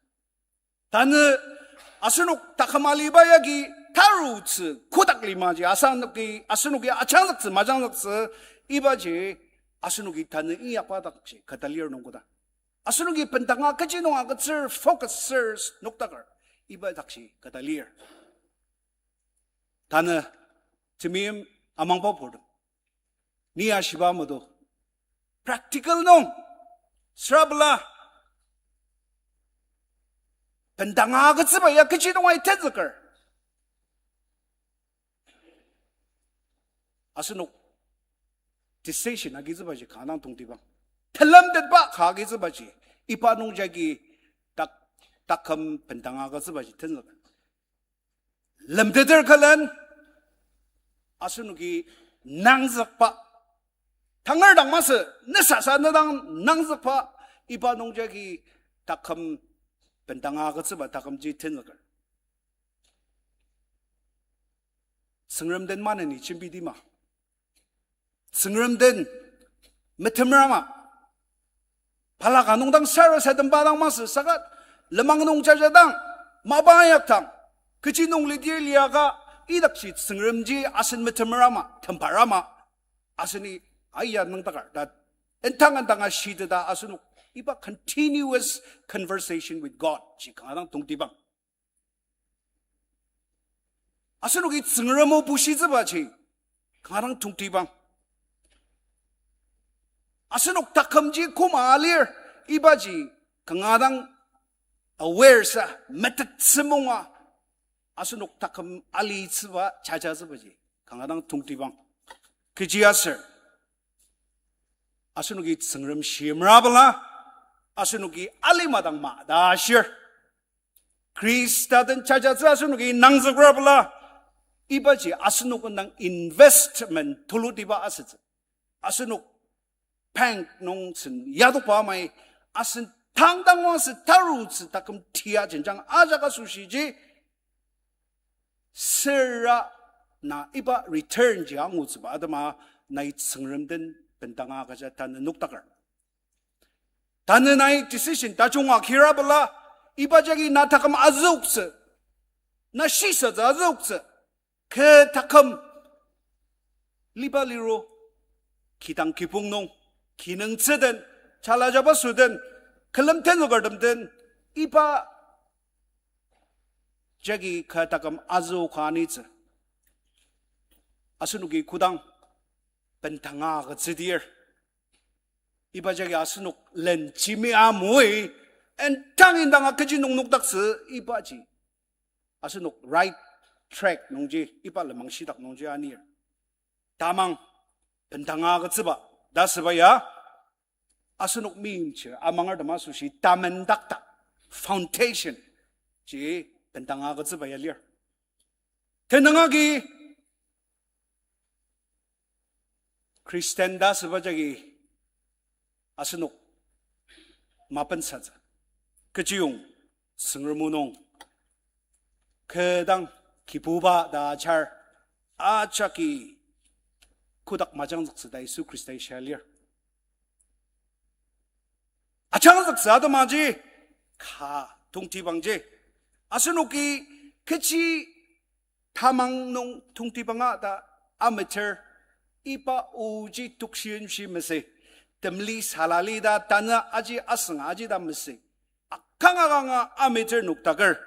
Tanü asenok taküm aliba yagi tarutsü kotak limaji asenoki, asenoki ajangzüktsü majangzüktsü ibaji asenoki tanü inyakba dakji keta lir nung koda. Asenoki bendanga kechi nung agütsür focus sür nokdaker iba dakji keta lir. Tanü temeim amangba purtem. Ni ashiba meto. Practical nung. Süra bela. Bendanga agütsüba ya kechi nungai tenzüker. Asenok decision agitsübaji kanga dang tongtibang. Telemtetba ka agitsübaji. Iba nungjagi tak-, taküm bendanga agütsübaji tenzüker. Lemteter külen, asenoki nangzükba. Tangar dang masü, nesasa nedang nangzükba, iba nungjagi taküm bendanga agütsüba takümji tenzüker. Tsüngrem den maneni jembidi ma. Tsüngrem den metemer ama. Balaka nung dang sarasademba dang masü saka lenmang nung jajadang, mapa inyaktang, kechi nung lidir liaka, idakji Tsüngremji asen metemer ama, tembar ama, aseni aya nüngdakar ta, entang entanga shiteta asenok, iba continuous conversation with God ji kanga dang tongtibang. Asenoki Tsüngrem o bushitsübaji kanga dang tongtibang. Asenok takümji koma alir, ibaji kanga dang aware sa, metettsü munga, asenok taküm alitsüba jajatsübaji kanga dang tongtibang. Kechiaser asenoki Tsüngrem shimrabela, asenoki alima dang ma ta ashir. Khrista den jajatsü asenoki nangzükrabela, ibaji asenok indang investment tulutiba asütsü. Asenok bank nung sen yadokba amai, asen tangdang wangse tarutsü taküm tia jenjang ajak asoshiji, süra na iba return ji angutsüba atema nai Tsüngrem den bendanga agüja tanü nokdaker. Tanü nai decision tajunga kirabela, iba jagi na taküm azüoktsü, na shisatsü azüoktsü, kü taküm liba liro, kidang kibong nung, kinungtsü den, chalajaba sü den, külem tenzükertem den, iba jagi kü taküm azüoka anitsü. Asenoki kodang bendanga agütsüdir, iba jagi asenok len jimia moi, entang indanga kechi nung nokdaktsü ibaji asenok right track nungji, iba lenmang shitak nungji anir. Tamang bendanga agütsüba ta süba ya, asenok meimchir amangertem asoshi tamendakdak, foundation ji bendanga agütsüba ya lir. Tenüng agi Christian ta süba jagi asenok mapensatsü. Kechiyong Tsüngrem o nung kü dang Kibuba ta ajar ajaki kotak majangzüktsü ta Yisu Khrista shia lir. Ajangzüktsü atemaji ka tongtibangji. Asenoki kechi tamang nung tongtibanga ta amateur Iba oji tukshienshi masü, temli salali ta tanü aji asünga aji ta masü, akanga kanga ameter noktaker,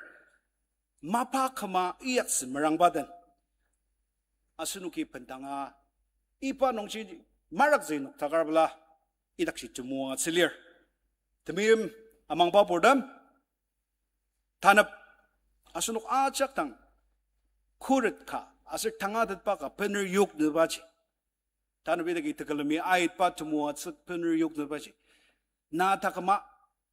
mapa küma iyaksü merangba den. Asenoki bendanga iba nungji marakzü noktaker bala idakji temoatsü lir. Temeim amangba purtem, tanep asenok ajak dang khuret ka aser tangatetba ka bener yoknübaji, tanep idaki tekülemi aitba temoatsü bener yoknübaji, na taküma,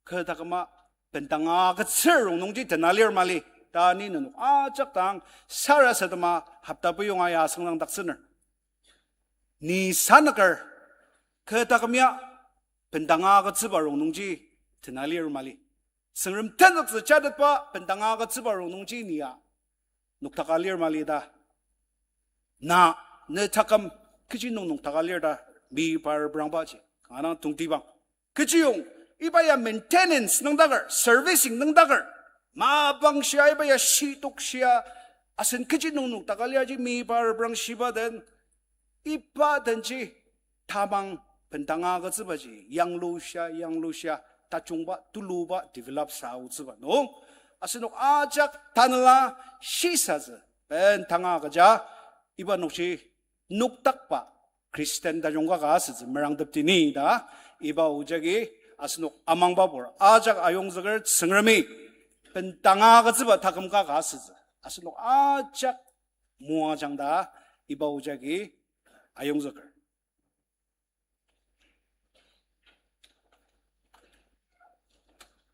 kü taküma, bendanga agütsür rongnungji tena lir mali ta ni nenok ajak dang sarasadema hopta peyonga ya asüngdangdaktsüner. Ni sanüker, kü taküm ya bendanga agütsüba rongnungji tena lir mali. Tsüngrem tenzüktsü jatetba bendanga agütsüba rongnungji ni ya noktaka lir mali ta. Na, ne taküm kechi nung noktaka lir ta, mi par brangbaji kanga dang tongtibang. Kechiyong, iba ya maintenance nüngdaker, servicing nüngdaker, mapang shia iba ya shitok shia, asen kechi nung noktaka lir aji mi par brang shiba den, iba denji tamang bendanga agütsübaji, yanglushia, yanglushia, tajungba, tuluba, develop saotsüba nung, asenok ajak tanela shisatsü bendanga agüja, iba nokji noktakba Christian tajung ka ka asütsü merangteptini ta, iba o jagi asenok amangbabur ajak ayongzüker Tsüngremi bendanga agütsüba taküm ka ka asütsü asenok ajak moajang ta, iba o jagi ayongzüker.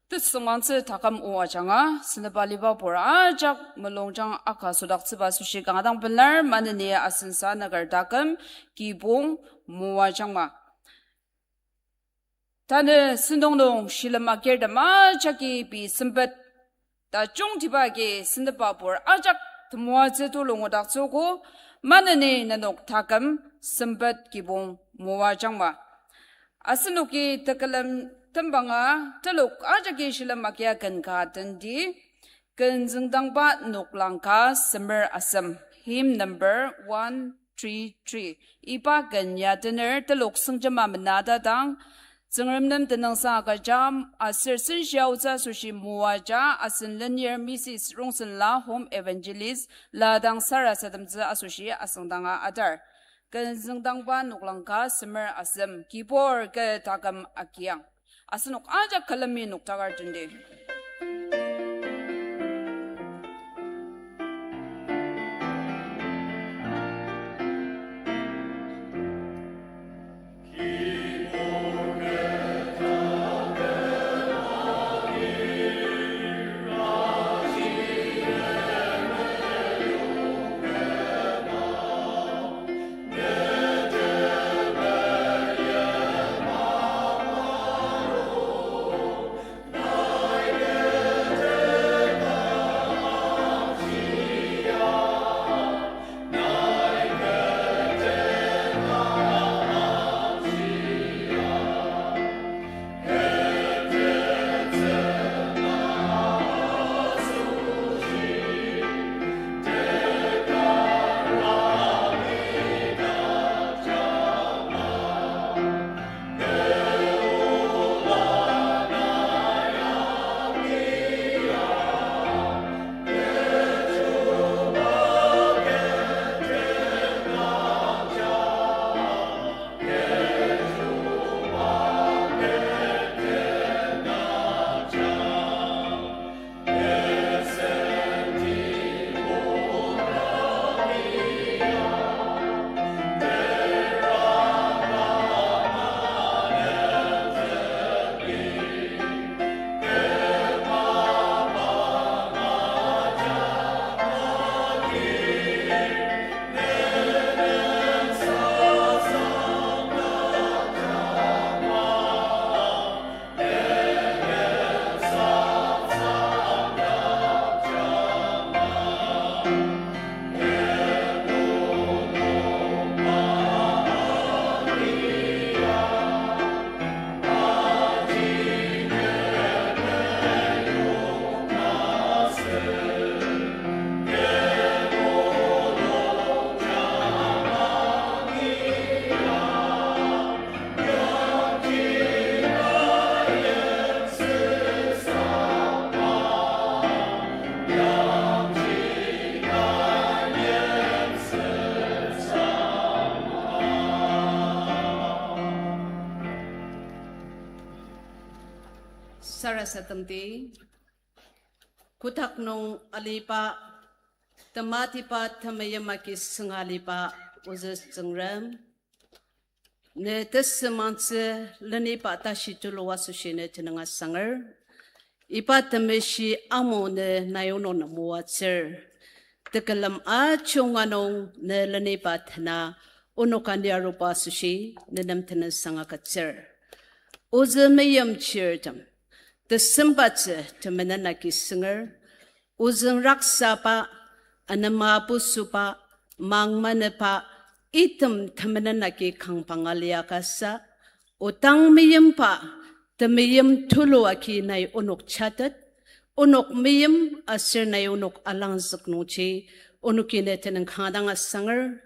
Tesüngmangtsü taküm o ajanga, senepaliba pur ajak mulungjang aka sodaktsüba asoshi kanga dang pelar, maneni asen sanaker taküm, kibong, moajangma. Tanü sentong nung shilem agirtem ajaki pei sempet tajungtiba agi sentepa pur ajak temoatsü tulu ngudaktsüogo, maneni nenok taküm, sempet, kibong, moajangma. Asenoki tekülem tembanga telok ajaki shilem agia ken ka tendi, Ken Züngdangba Noklang ka semer asem, hymn number one three three. Iba ken ya tener telok süngjema mena tatang, Tsüngrem nem tenüngsang agüja aser senshia aotsü asoshi moaja asen lenir Missus Rongsenla, Home Evangelist, la dang sarasademtsü asoshi asüngdanga atar. Ken Züngdangba Noklang ka semer asem, kibong, kü taküm, agiang. Asenok ajak külemi noktakar tendi. Sarasademdi, kotak nung aliba, tematiba temeim agi sünga aliba, ozü Tsüngrem, ne tesümangtsü leniba tashi tulu asoshi ne tenüng asanger. Iba temeshi amu ne nai onok nem moatsür. Tekülem ajunga nung ne leniba tena onok ani aruba asoshi nenem tenüngsang agütsür. Ozü meimchirtem, tesembatsü temenen agi sünger, ozüng raksaba, anema pusuba, mangmaneba, item temenen agi kangpang aliakasa, otang meimba, temeim tulu agi nai onok chatet, onok meim aser nai onok alangzük nungji, onoki ne tenüng kanga dang asanger.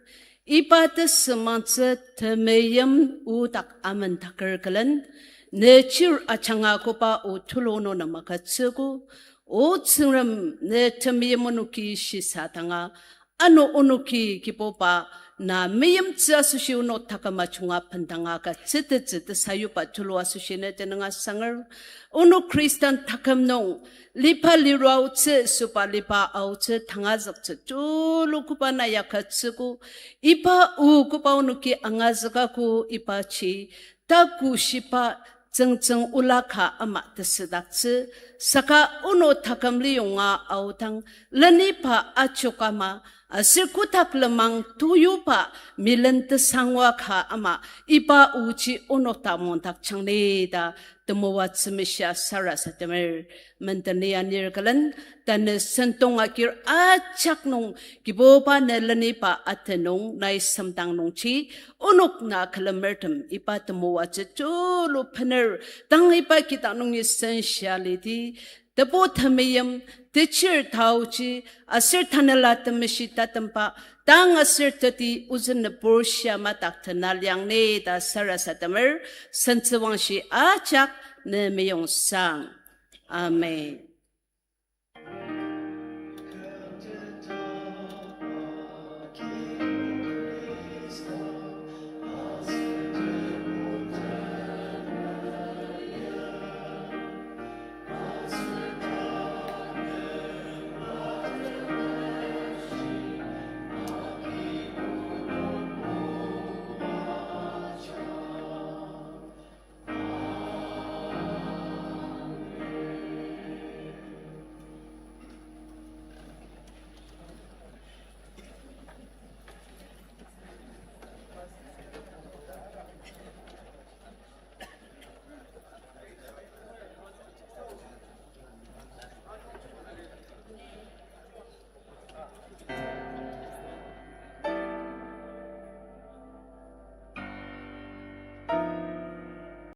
Iba tesümangtsü temeim odak amendaker külen, ne chir ajanga koba o tulu nung nem agütsüogo, O Tsüngrem, ne temeim onoki shisadanga, ano onoki Kibuba, na meimtsü asoshi onok taküm ajunga bendanga agütsütettsü tesayuba tulu asoshi ne tenüng asanger. Onok Khristan taküm nung, liba liru aotsü, süba liba aotsü, tangazüktsü tulu koba na ya agütsüogo, iba o koba onoki angazükago ibaji, taku shiba tsüngtsüng ola ka ama tesüdaktsü, saka onok taküm liyonga aodang, leniba ajok ama, aser kotak lenmang tuyuba milen tesangwa ka ama, iba oji onok tamongdakjang ni ta temoatsü meshia sarasademer. Menden lia nir külen, tanü sentong agir ajak nung Kibuba ne leniba atenung nai semdang nungji, onok na külemertem iba temoatsü tulu bener, tang iba kidang nungi senshia lidi, tebu temeim, techir taoji, aser tanela temeshi tatemba, tang aser teti ozü nübur shia madak tena liang ni ta sarasademer, sentsüwangshi ajak ne meyongsang. Amen.